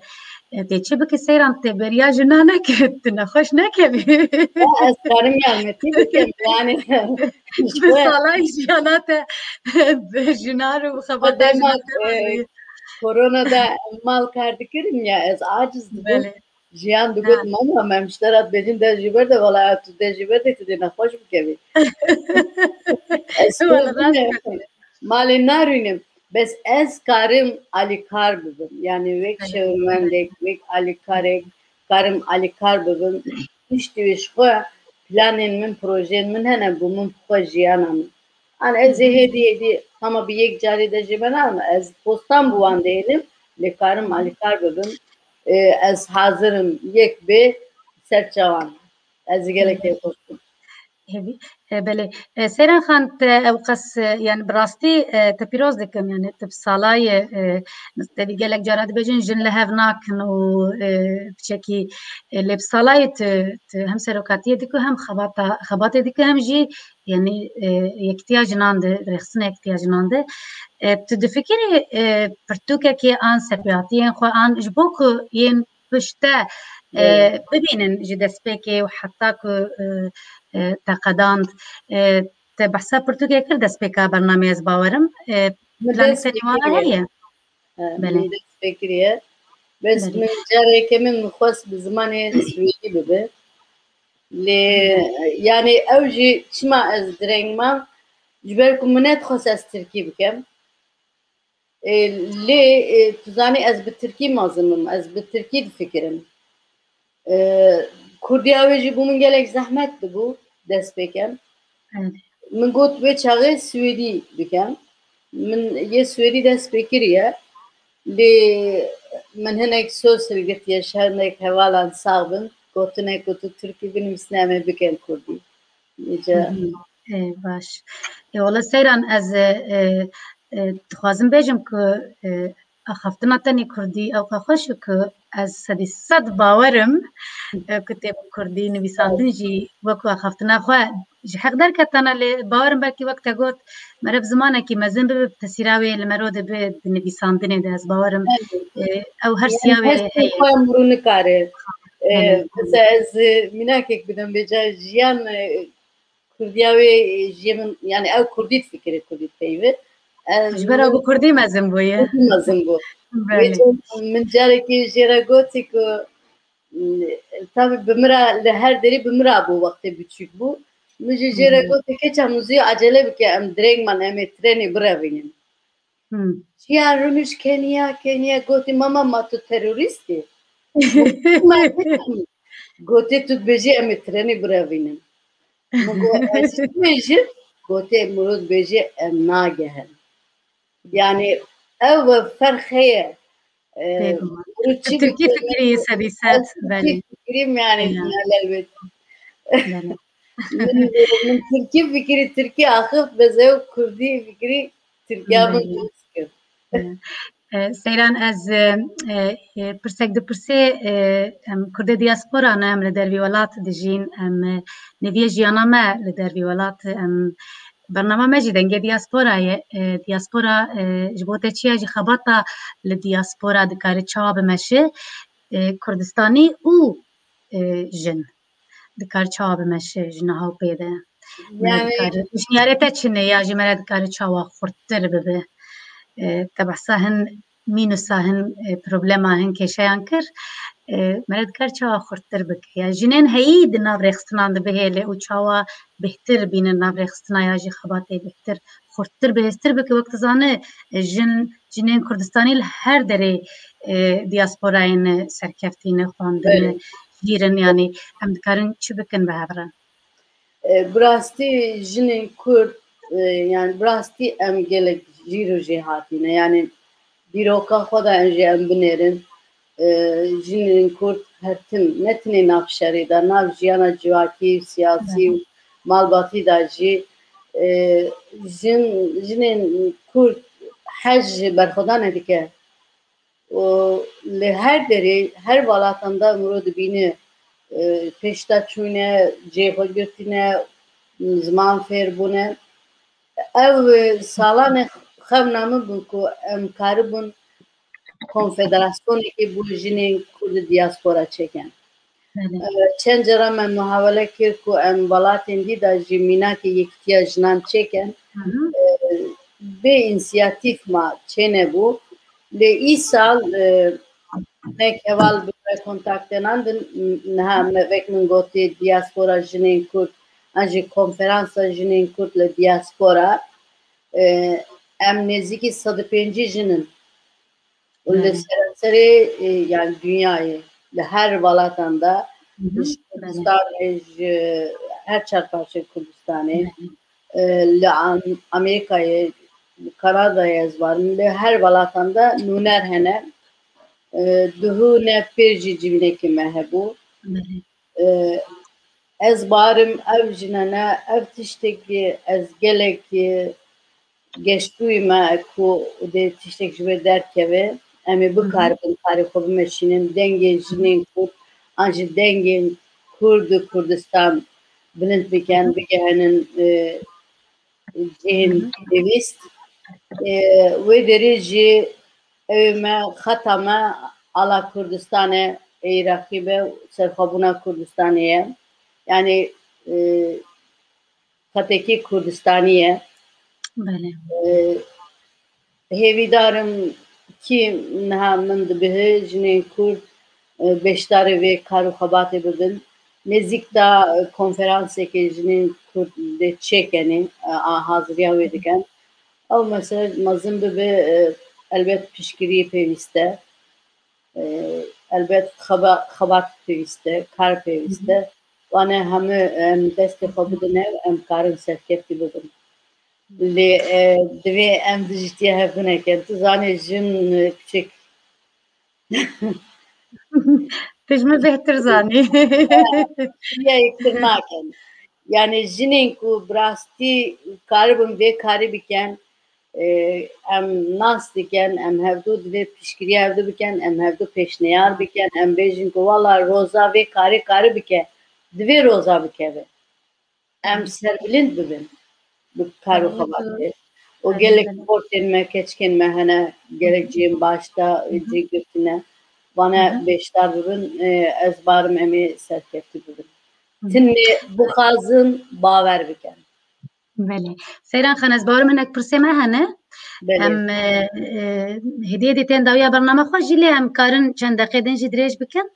E, tê çi bike Seyran, tê beriya jina neke, tu nexweş nekevî. Ya, ez karim yarmetî bikim, yani. Bi salan jiyana te bi jinan û bi xebatê jinan te, e, korona de mal kar dikirin ya, ez aciz dibûm. Belê. Jiyan digot, Ha. mama, me em ji te re dibêjin de ji ber de, wala tu de ji ber de, tu dê nexweş bikevî. Ez Wala rast malê narûnim. Bes ez karim alîkar bibim. Yani wek Belê. şewermendek, wek alîkarek, karim alîkar bibim. Piştî wê ji xwe planên min, projeyên min hene, bo min xwe jiyana min. An ez ê hêdî hêdî hema bi yek carî de jê me name. Ez postan bi wan dihêlim, lê karim alîkar bibim. E, ez hazir im yek bê ser çawan. Ez ê gelek tê xweş bim. Hêvî, e, belê. E, Seyran Xan, te ew qas, e, yani bi rastî, e, te pîroz dikim, yani tu bi salayê, e, te dî gelek cara dibêjin jin li hev nakin û, e, piçekî, e, lê bi salayê tu, tu hem serokatiyê dikî, hem xebata, xebatê dikî, hem jî yani, e, yekitiya jinan de, rêxistina yekitiya jinan de. E, tu difikirî, e, pirtûkekê an serpêhatiyên xwe an ji bo ku yên pişt te, e, Evet. bibînin ji destpêkê û heta ku, e, e, te qedand, e, te behsa pirtûkê kir destpêka bernameyê ez bawerim. E, Min planê dest serê wan pê kiriye. heye? E, Belê. Min dest pê kiriye. Bes Belê. min careke min xwest bi zimanê swêdî bibe. Lê, yani ew jî çima ez direng mam, ji ber ku min nedixwest ez tirkî bikem. E, lê, e, tu zanî ez bi tirkî mezin im, ez bi tirkî difikirim. E, kurdiya wê jî bo min gelek zehmet dibû dest pê kem. Min got wê çaxê Swêdî bikem. Min yê Swêdî dest pê kiriye. Lê min hinek soz hilgirtiye, ji hinek hevalan sax bin. Gotinek ku tu Tirkî binivîsine, em ê bikin Kurdî. Îca. Hı hı. Ê, baş. Ê, wala Seyran, ez, e, e, e, dixwazim bêjim ku, e, axaftina tenê Kurdî ewqa xweş e ku ez sedî sed bawer im, e, ku tê bi Kurdî nivîsandin jî wekî axaftina xwe ji heq derketana, lê bawer im belkî wek te got, meriv zimanekî mezin bibe, bi tesîra wê li mero de bi, bi nivîsandinê de ez bawer im, e, ew her siya wê heye. Xwe mirû nikare. E, mesela ez, e, mînakek bidim, bêca jiyan, e, Kurdiya wê, e, jiyê min, yani ew Kurdî difikire, Kurdî dipeyive. Ez Ji ber ew bi Kurdî mezin bûye. Kurdî mezin bû. Belê. Wê min carekê jê re gotî ku, m, tabi bi min re li her derê bi min re bû wextê biçûk bû. Min jî jê re gotî, keça min zû acele bike, em dirêngman, em ê trenê birevînin. Hmm. Jiyan rûnişt Kenya, Kenya gotî, mama, ma tu terorîst î? Gotê, tu dibêjî em ê trenê birevînin. Min got, ez çi dibêjim? Gotê, mirov dibêje em nagehin. Yani ew ferq heye. E, Bêguman. Mirov çi Tirkî dibêje? Fikirî sedî sed, Tirkî belê. Fikirîm yani, ya, ne elbet. Belê. Min, min Tirkî fikirî, Tirkî axift, bes ew Kurdî fikirî, Tirkiya min dost kir. E, Seyran, ez, e, e, pirsek dipirsê, e, em Kurdê diaspora ne, em li dervî welat dijîn, em, e, neviyê jiyana me li dervî welat, em, bernama me jî dengê diaspora ye. E, diaspora, e, ji bo te çi ye, jî xebata li diaspora dikare çawa bimeşe, e, Kurdistanî û, e, jin dikar çawa bimeşe ji niha û pê de? Me Yani dikare, pêşniyarê te çi ne ya jî me re dikare çawa xurttir bibe? E, te behsa hin mînusa, hin, e, problema, hin kêşeyan kir. E, me re dikar çawa xurttir bike? Ya jinên heyî di nav rêxistinan de bihêle û çawa bêhtir bînin nav rêxistina ya jî xebatê bêhtir, xurttir, bihêztir bike? Wek tu zane, e, jin, jinên Kurdistanî li her derê, e, diasporayê ne serkeftî, ne xwendine, Evet. Jîrin, yanî em dikarin çi bikin bi hev re? E, bi rastî jinên Kurd, e, yani bi rastî em gelek jîr û jêhatî ne. Yani dîroka xwe de em jî em binêrin. E, jinên Kurd her tim, ne tenê nav şerê de, nav jiyana civakî, siyasî û malbatî de jî, e, jin, jinên Kurd hej berxwedanê dike. û li her derê, her welatan de mirov dibîne, e, pêşdaçûne, cihê xwe girtîne, ziman fêr bûne. Ew, e, salanê xewna min bû ku em karibûn konfederasyonekê bo jinên Kurd diaspora çêkin. Belê. E, çend cara me muhawele kir ku em welatên dî de jî mînakê yekîtiya jinan çêkin. Hı hı. E, bê însiyatîf ma çênebû. Lê îsal, e, hinek heval bi me kontakte nandin, niha me vek min gotê diaspora jinên Kurd, an jî konferansa jinên Kurd li diaspora, e, em nêzîkî sed û pêncî jin in. Û li seranserê, e, yani dinyayê, li her welatan de, ji Kurdistanê, ji her çar parçeyê Kurdistanê, e, li Am-, Amerîkayê, li Kanadayê, ez barim, li her welatan de nûner hene. E, duhû ne pêr jî civînekê me hebû. E, ez barim ev jinene, ev tiştekî ez gelekî geştûyî me ku dê tiştek ji wê derkeve, em ê bikaribin karê xwe bimeşînin, dengê jinên Kurd, an jî dengên Kurd û Kurdistan bilind bikin, bigehinin, e, cihên pêwîst. E, wê derê jî ew ê me, xeta me ala Kurdistan e, ê Iraqî be, serxwebûna Kurdistanê ye. Yani, e, xetekî Kurdistanî ye. Belê. E, hêvîdar im kî niha min dibihe, jinên Kurd, e, beşdarê vê kar û xebatê bibin. Nêzîk de, e, konferansekê jinên Kurd dê çêkenê, e, a haziriya wê dikin. Ew mesele mezin bibe, e, elbet piştgiriyê pêwîst e. E, elbet xeba-, xebat pêwîst e, kar pêwîst e. Wane hemû em destê xwe bidin ew, em karin serkeftî bibin. Lê, e, divê em dijîtiya hev binekin. Tu zanî jin, e, piçek. Tu ji min bêhtir zanî. Ya yektir nakin. Yani jinên ku bi rastî karibin vê karî bikin, e, em nas dikin, em hevdu divê piştgiriya hevdu bikin, em hevdu pêşniyar bikin, em bêjin ku wala roza vê karê karî bike, divê roza bikeve. Em serbilind bibin bi kar û xebatê. Û gelek xortên me, keçikên me hene, gelek cihên baş de cih girtine. Vane beşdar bibin, e, ez barim em ê serkeftî bibin. Tinê bixwazin, bawer bikin. Belê. Seyran Xan, ez bawer hinek pirsê me hene. Belê. Em, e, e, hêdî hêdî tên dawiya bername xwe jî, lê em karin çend deqê din jî dirêj bikin.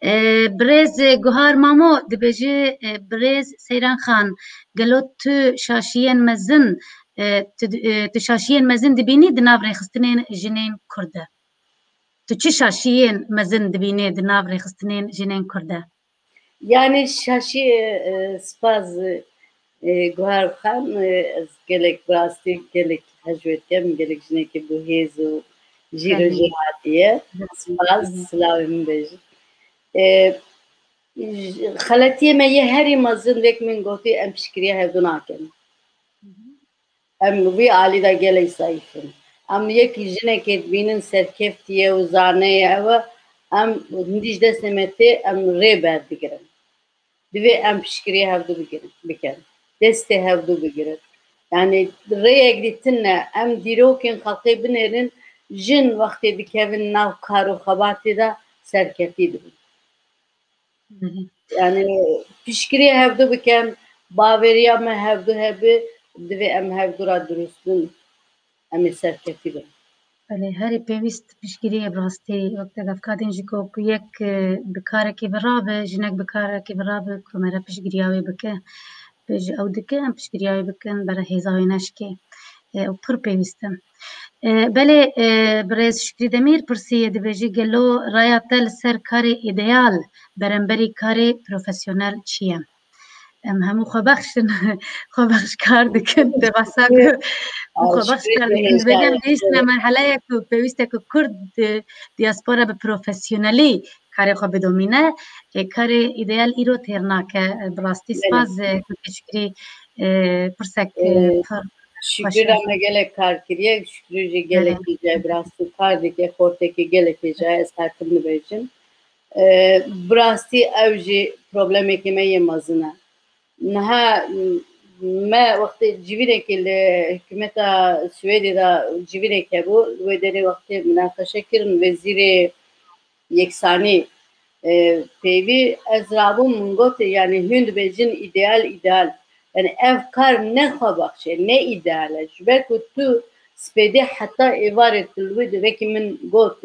E, birêz, e, Guhar Mamo dibêjî, e, birêz Seyran Xan, gelo tu şaşiyên mezin, e, tu, e, tu şaşiyên mezin dibînî di nav rêxistinên jinên Kurd de? Tu çi şaşiyên mezin dibînî di nav rêxistinên jinên Kurd de? Yani şaşî, e, spas, e, Guhar Xan, e, ez gelek bi rastî gelek hej wê dikim, gelek jinekî bi hêz û jîr û jêhatî ye. Spas, silavê min bêjin. E, j-, xeletiyê me yê herî mezin wek min gotî em piştgiriya hevdu nakin. Em wî alî de gelek zayîf in. Em yekî jinekê dibînin serkeftî ye û zane ye ew e, em hindî ji destê me tê, em rê berdigirin. Divê em piştgiriyê hevdu bigirin, bikin. Destê hevdu bigirin. Yani rêyek dî tune, em dîrokên xelkê binêrin, jin wextê dikevin nav kar û xebatê de serkeftî dibin. Yani piştgiriyê hevdu bikin, baveriya me hevdu hebe, divê em hevdu re dirust bin, em ê serketî bin. Belê, herî pêwîst piştgiriyê bi rastî wek te gef katîn jî ku, ku yek, e, bi karekî bi rabe, jinek bi karekî bi rabe, ku me re piştgiriya wê bike. Bêje ew dike, em piştgiriya wê bikin, bere hêza wê neşkê. E, û pir pêwîst e. E, belê, e, birêz Şükrî Demîr pirsî ye, dibêjî, gelo raya te li ser karê îdeal beremberî karê profesyonel çi ye? Em hemû xwebexş in, xwebexş kar dikin, te behsa ku hûn xwebexş kar dikin. Dibêjim, gihîştine merheleyek ku pêwîst e ku Kurd di diaspora bi profesyonelî karê xwe bidomîne. E, karê îdeal îro têr nake. E, bi rastî spas, e, Gulê Şükrî, e, pirsek, e, pir xweş e. Şükrî re me gelek kar kiriye. Şükrî jî gelekî cayê bi rastî kar dike, xortekî gelekî cayê ez her tim dibêjim. E, bi rastî ew jî problemekî me yê mezin e. Niha, m-, me wextê civînekê li hikûmeta Swêdê de civînek hebû, li wê derê wextê minaqeşe kirin, wezîrê yeksanî, e, peyvî ez rabûm, min got, yani hûn dibêjin îdeal, îdeal. Yani ev kar ne xwebexş e, ne îdeal e. Ji ber ku tu spêdê heta êvarê tu li wê de, wekî min got,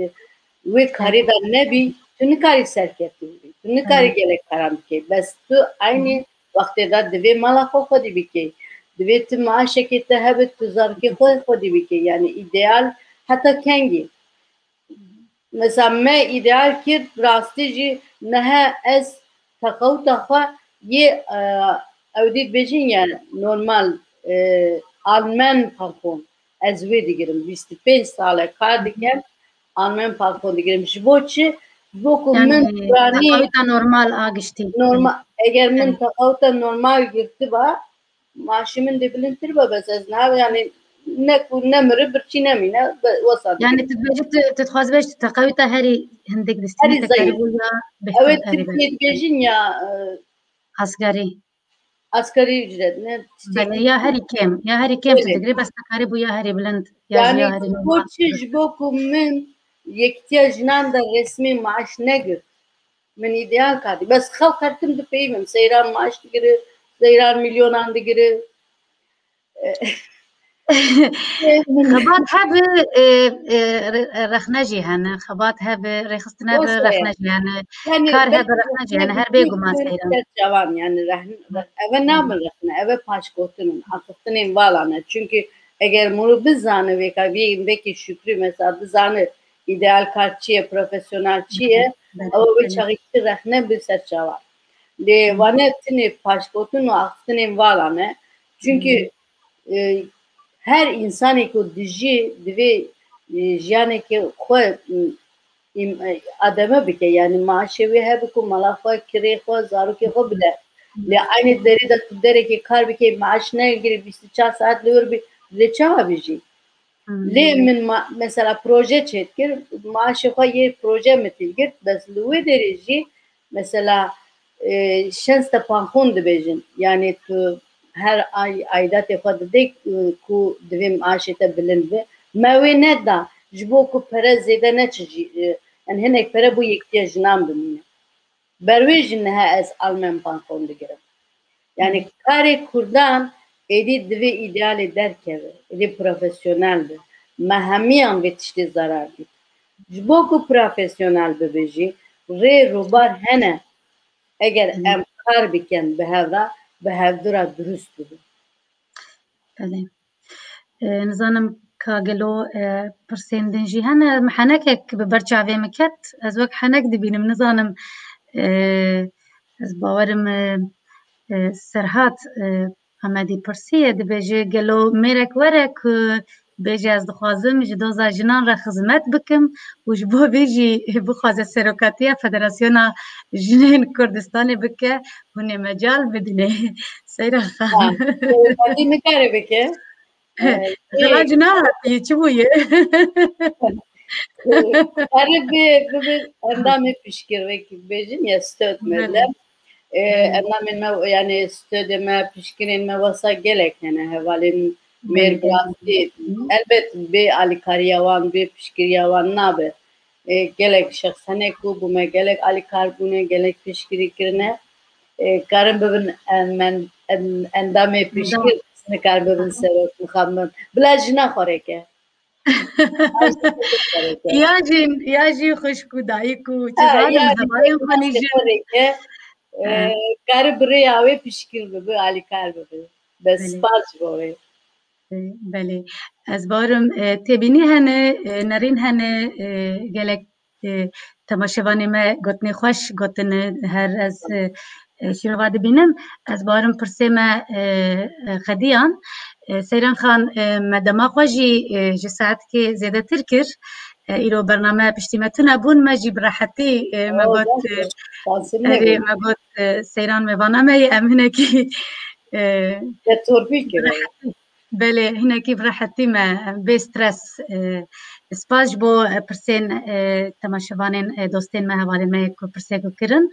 wê karê de nebî, tu nikarî serkeftî bibî. Tu nikarî gelek karan bikey. Bes tu eynî wextê de divê mala xwe xwedî bikey. Divê tu maaşekê te hebe, tu zarokê xwe xwedî bikey. Yani îdeal heta kengî? Mesela me îdeal kir, rastî jî niha ez teqawuta xwe yê, e, ew dî dibêjin ya normal, e, Alman Pension. Ez wê digirim. Bîst û pênc sal e kar dikim, Alman Pension digirim. Ji bo çi? Ji bo ku min piranî teqawuta normal a giştî. Normal, eger min teqawuta normal girtiba, maaşê min dê bilindtir be, bes ez niha, yani, ne ku nemire, birçî nemîne, be-, wesa dibînim. Yani, tu dibêjî, tu, tu dixwazî bêjî, tu teqawî te herî hindik distînî, herî zayîf. Ew ê Tirkiyê dibêjin ya, e, asgarî. Asgarî ücret, ne, tiştê. Belê, ya herî kêm, ya herî kêm tu digrî, bes tu karî bû ya herî bilind, ya jî ya herî normal. Yani, ji bo çi, ji bo ku min yekîtiya jinan de resmî maaş negirt. Min îdeal karî. Bes xelk her tim dipeyivin. Seyran maaş digire, Seyran milyonan digire. Xebat hebe, e, e, re-, rexne jî hene. Xebat hebe, rêxistin hebe, rexne jî hene. Kar hebe, rexne jî hene. Her bêguman Seyran. Çavan, yani rehn-, eve nabin rexne, eve paşgotin in, axiftinên vala ne. Çünkü eger muru bizane vêka, vê, vekî Şükrî mesela bizane, îdeal kar çi ye, profesyonel çi ye, ew wê çaxî rexne bi ser çavan. Lê vane tinê paşgotin û axiftinên vala ne. Çünkü, e, her insanê ku dijî divê, e, jiyaneke xwe, e, im-, e, ademe bike. Yani maaşê wê hebe ku mala xwe, kirê xwe, zarokê xwe bide. Lê aynı derê de tu derekê kar bike, maaş negirê, bîst û çar saet li wir bî, lê çawa bijî? Lê min ma-, mesela proje çêdikir, maaşê xwe yê proje min tîlgirt, bes li wê derê jî mesela, e, şenste panxon dibêjin. Yani tu her ay aidatê xwe didê, e, ku divê maaşê te bilind be. Me wê neda, ji bo ku pere zêde neçe jî, e, yani hinek pere bo yektiya jinan bimîne. Ber wê jî niha ez almen panxon digirim. Yani karê Kurdan êdî divê îdealê derkeve, êdî profesyonel be. Me hemiyan vê tiştê zarar dît. Ji bo ku profesyonel bibe jî, rê rûbar hene. Eger em kar bikin bi hev re, bi hevdu re durust bibe. Belê. E, nizanim ka gelo, e, pirsên din jî hene. Em henekek bi ber çavê min ket. Ez wek henek dibînim. Nizanim, e, ez bawerim, e, e, Serhat, e, Amedî pirsiye, dibêje, gelo mêrek were ku bêje, ez dixwazim ji doza jinan re xizmet bikim û ji bo vê jî bixwaze serokatiya Federasyona Jinên Kurdistanê bike, hûn ê mecal bidinê. Seyran Xan. Ha, serokatî nikare bike. Ee, Xela cina hatî, çi bûye? Ee, Kare bi, bi, bi endamê pişkir, wekî bêjin ya stöd me. Belê. Ee, endamên me, yani stödê me, pişkirên me wesa gelek hene, hevalên mêr bi rastî. Elbet bê alîkariya wan, bê pişkiriya wan nabe. Ê, gelek şexs hene ku bo me gelek alîkar bûne, gelek piştgirî kirine. Ê, karin bibin en-, men-, en-, endamê piştgir, nikarin bibin serok, mixabin. Bila jina xwe rêke. Ya jî, ya jî xwişk û dayik û çi zanim, hevalên xwe nîjin. Rêke. Ê, karin bi rêya wê piştgir bibi, alîkar bibi. Bes spas ji bo wê. Belê. Ez bawerim, e, têbînî hene, e, nerîn hene, e, gelek, e, temaşevanê me gotinê xweş gotine, her ez, e, e, şîrova dibînim. Ez bawerim pirsê me, e, e, xediyan. E, Seyran Xan, e, me dema xwe jî, e, ji saetkê zêdetir kir. E, îro bername piştî me tune bûn, me jî bi rehetî, e, me got, e, erê, me got, e, Seyran mêvana me ye, em hinekî, e, bi rehetî. Belê, hinekî bi rehetî me, bê stres. E, spas ji bo, e, pirsên, e, temaşevanên, e, dostên me, hevalên me ku pirsê ku kirin,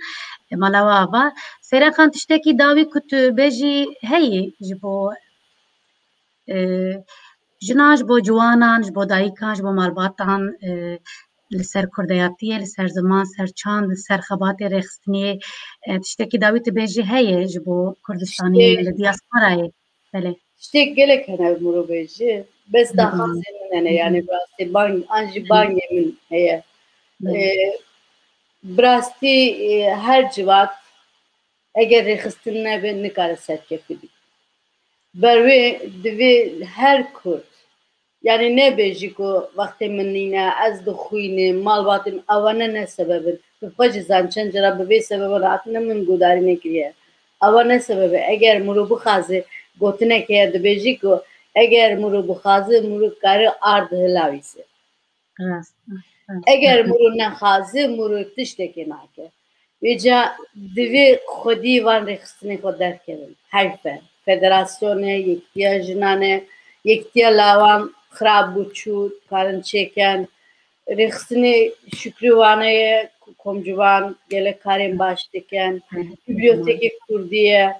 e, mala we ava. Seyran Xan, tiştekî dawî ku tu bêjî heyî ji bo, e, jinan, ji bo ciwanan, ji bo dayikan, ji bo malbatan, e, li ser kurdeyatiyê, li ser ziman, ser çand, li ser xebatê rêxistiniyê, e, tiştekî dawî tu bêjî heye ji bo Kurdistaniyê, li diasporayê? Belê. Tiştê gelek hene mirov bêje. Bes daxwazê min hene, yani bi rastî bang, an jî bangê min heye. Ee, bi rastî, e, her civat eger rêxistin nebe, nikare serkeftî bî. Ber wê divê her Kurd, yani nebêjî ku wextê min nîne, ez dixwînim, malbatê min, ewa ne, ne sebeb in. Bi xwe jî zan çend cara bi vê sebeba hatine min guhdarî nekiriye. Ewa ne sebeb e. Eger mirov bixwaze gotinek heye dibêjî ku eger mirov bixwaze, mirov kare ard hilawîse. Rast, rast. Eger mirov nexwaze, mirov tiştekê nake. Vêca divê xwedî van rêxistinê xwe derkevin. Heyf e. Federasyonê, yektiya jinanê, yektiya lawan xirab bû çû, karin çêken. Rêxistinê Şükrü Wanê ye, ku komcivan gelek karên baş dikin. Bibliotekê Kurdî ye.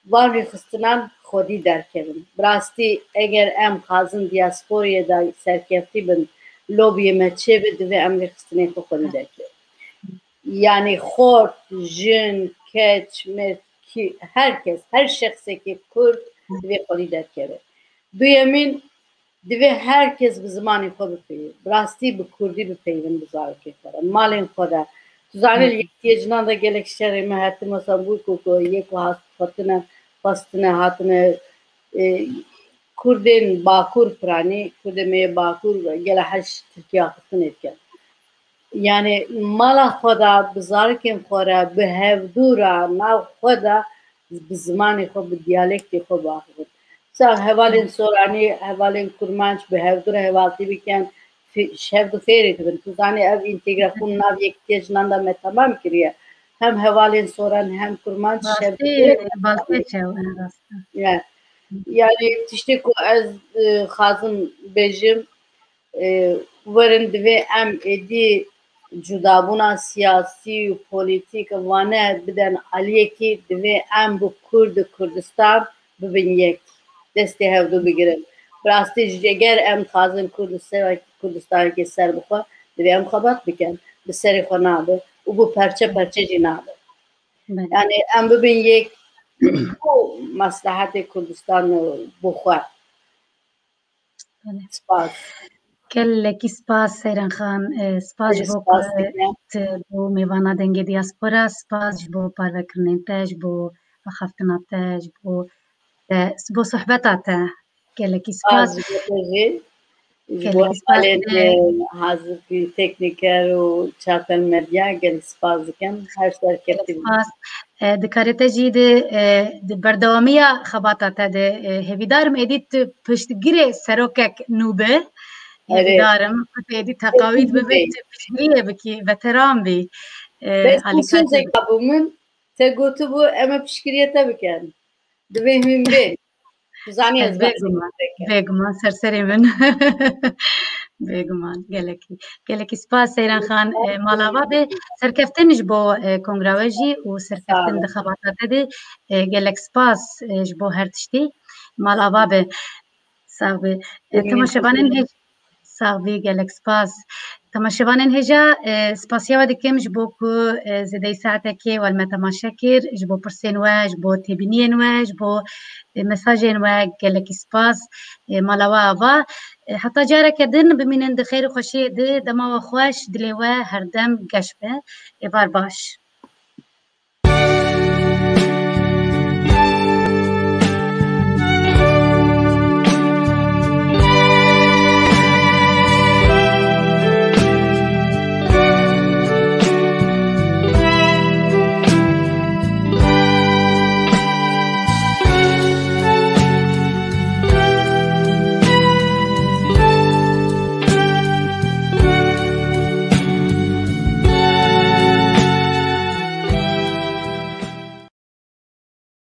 Van rêxistinan xwedî derkevin. Bi rastî eger em xwazin diasporiyê de serkeftî bin, lobiyê me çêbe, divê em rêxistinên xwe xwedî derkevin. Yani xort, jin, keç, mêrd, kî, her kes, her şexsekî Kurd divê xwedî derkeve. Duyemîn, divê her kes bi zimanê xwe bipeyivin. Bi rastî bi kurdî bipeyivin bi zarokê xwe re. Malên xwe de. Tu zanî li yekîtiye jinan de gelek şerê me hatine, mesela bû ku, ku yê ku hat-, hatine, xwestine, hatine, e, kurdên Bakur piranî, kurdê me yê Bakur gele her ji Tirkiye axiftinê dikin. Yani mala xwe de, bi zarokên xwe re, bi hevdû re, nav xwe de bi zimanê xwe, bi diyalektê xwe biaxivin. Sa hevalên Soranî, hevalên Kurmanc bi hevdû re hevaltî bikin, fê-, ji hevdû fêrî dibin. Tu zanî ev întegrasyon nav yekîtiya jinan de me temam kiriye. Hem hevalên Soran hem Kurmanc ji hevdû Rastî, fêrî balkêş e, rast e. Ya. Yani tiştê ku ez, e, xazim bêjim, e, werin divê em êdî cudabûna siyasî û polîtîk vane biden aliyekî, divê em bi Kurd û Kurdistan bibin yek. Destê hevdû bigirin. Bi rastî jî eger em dixwazin Kurdistan-, Kurdistanekê serbixwe, divê em xebat bikin. Bi serê xwe nabe û bi perçe perçe jî nabe. Belê. Yani em bibin yek bo meslehetê Kurdistan û bo xwe. Belê. Spas. Gelekî spas Seyran Xan, e, spas ji bo ku tu bû mêvana Dengê Diaspora, spas ji bo parvekirinên te, ji bo axaftina te, ji bo, e, ji bo sohbeta te. Gelekî spas. Spas ji bo te jî. Ji bo hevalên, e, hazirkî teknîker û çarpel medya gelek spas dikim. Her serkeftin. Spas. E, dikarê te jî di, e, di berdewamiya xebata te de, e, hêvîdarim êdî tu piştgirê serokek nû be. Erê. Hêvîdarim ku tu êdî teqawît bibe, tu piştgiriyê bikî, veteran bî. E, Bes alîkar te sözek bû min, te gotibû, em ê piştgiriyê te bikin. Divê hûn bên. Tu zanî ez bêguman, bêguman, ser serê min. Bêguman, gelekî. Gelekî spas Seyran Xan, e, mala ava be. Serkeftin ji bo, e, kongra we jî û serkeftin di xebata te de, e, gelek spas, e, ji bo her tiştî. Mal ava be. Sax be. E, temaşevanên hêj-, sax bî, gelek spas. Temaşevanên hêja, e, spasiya we dikim ji bo ku, e, zêdeyî saetekê we li me temaşe kir, ji bo pirsên we, ji bo têbîniyên we, ji bo, e, mesajên we gelekî spas. E, mala we ava. E, heta careke din bimînin di xêr û xweşiyê de, dema we xweş, dilê we herdem geş be. Êvar baş.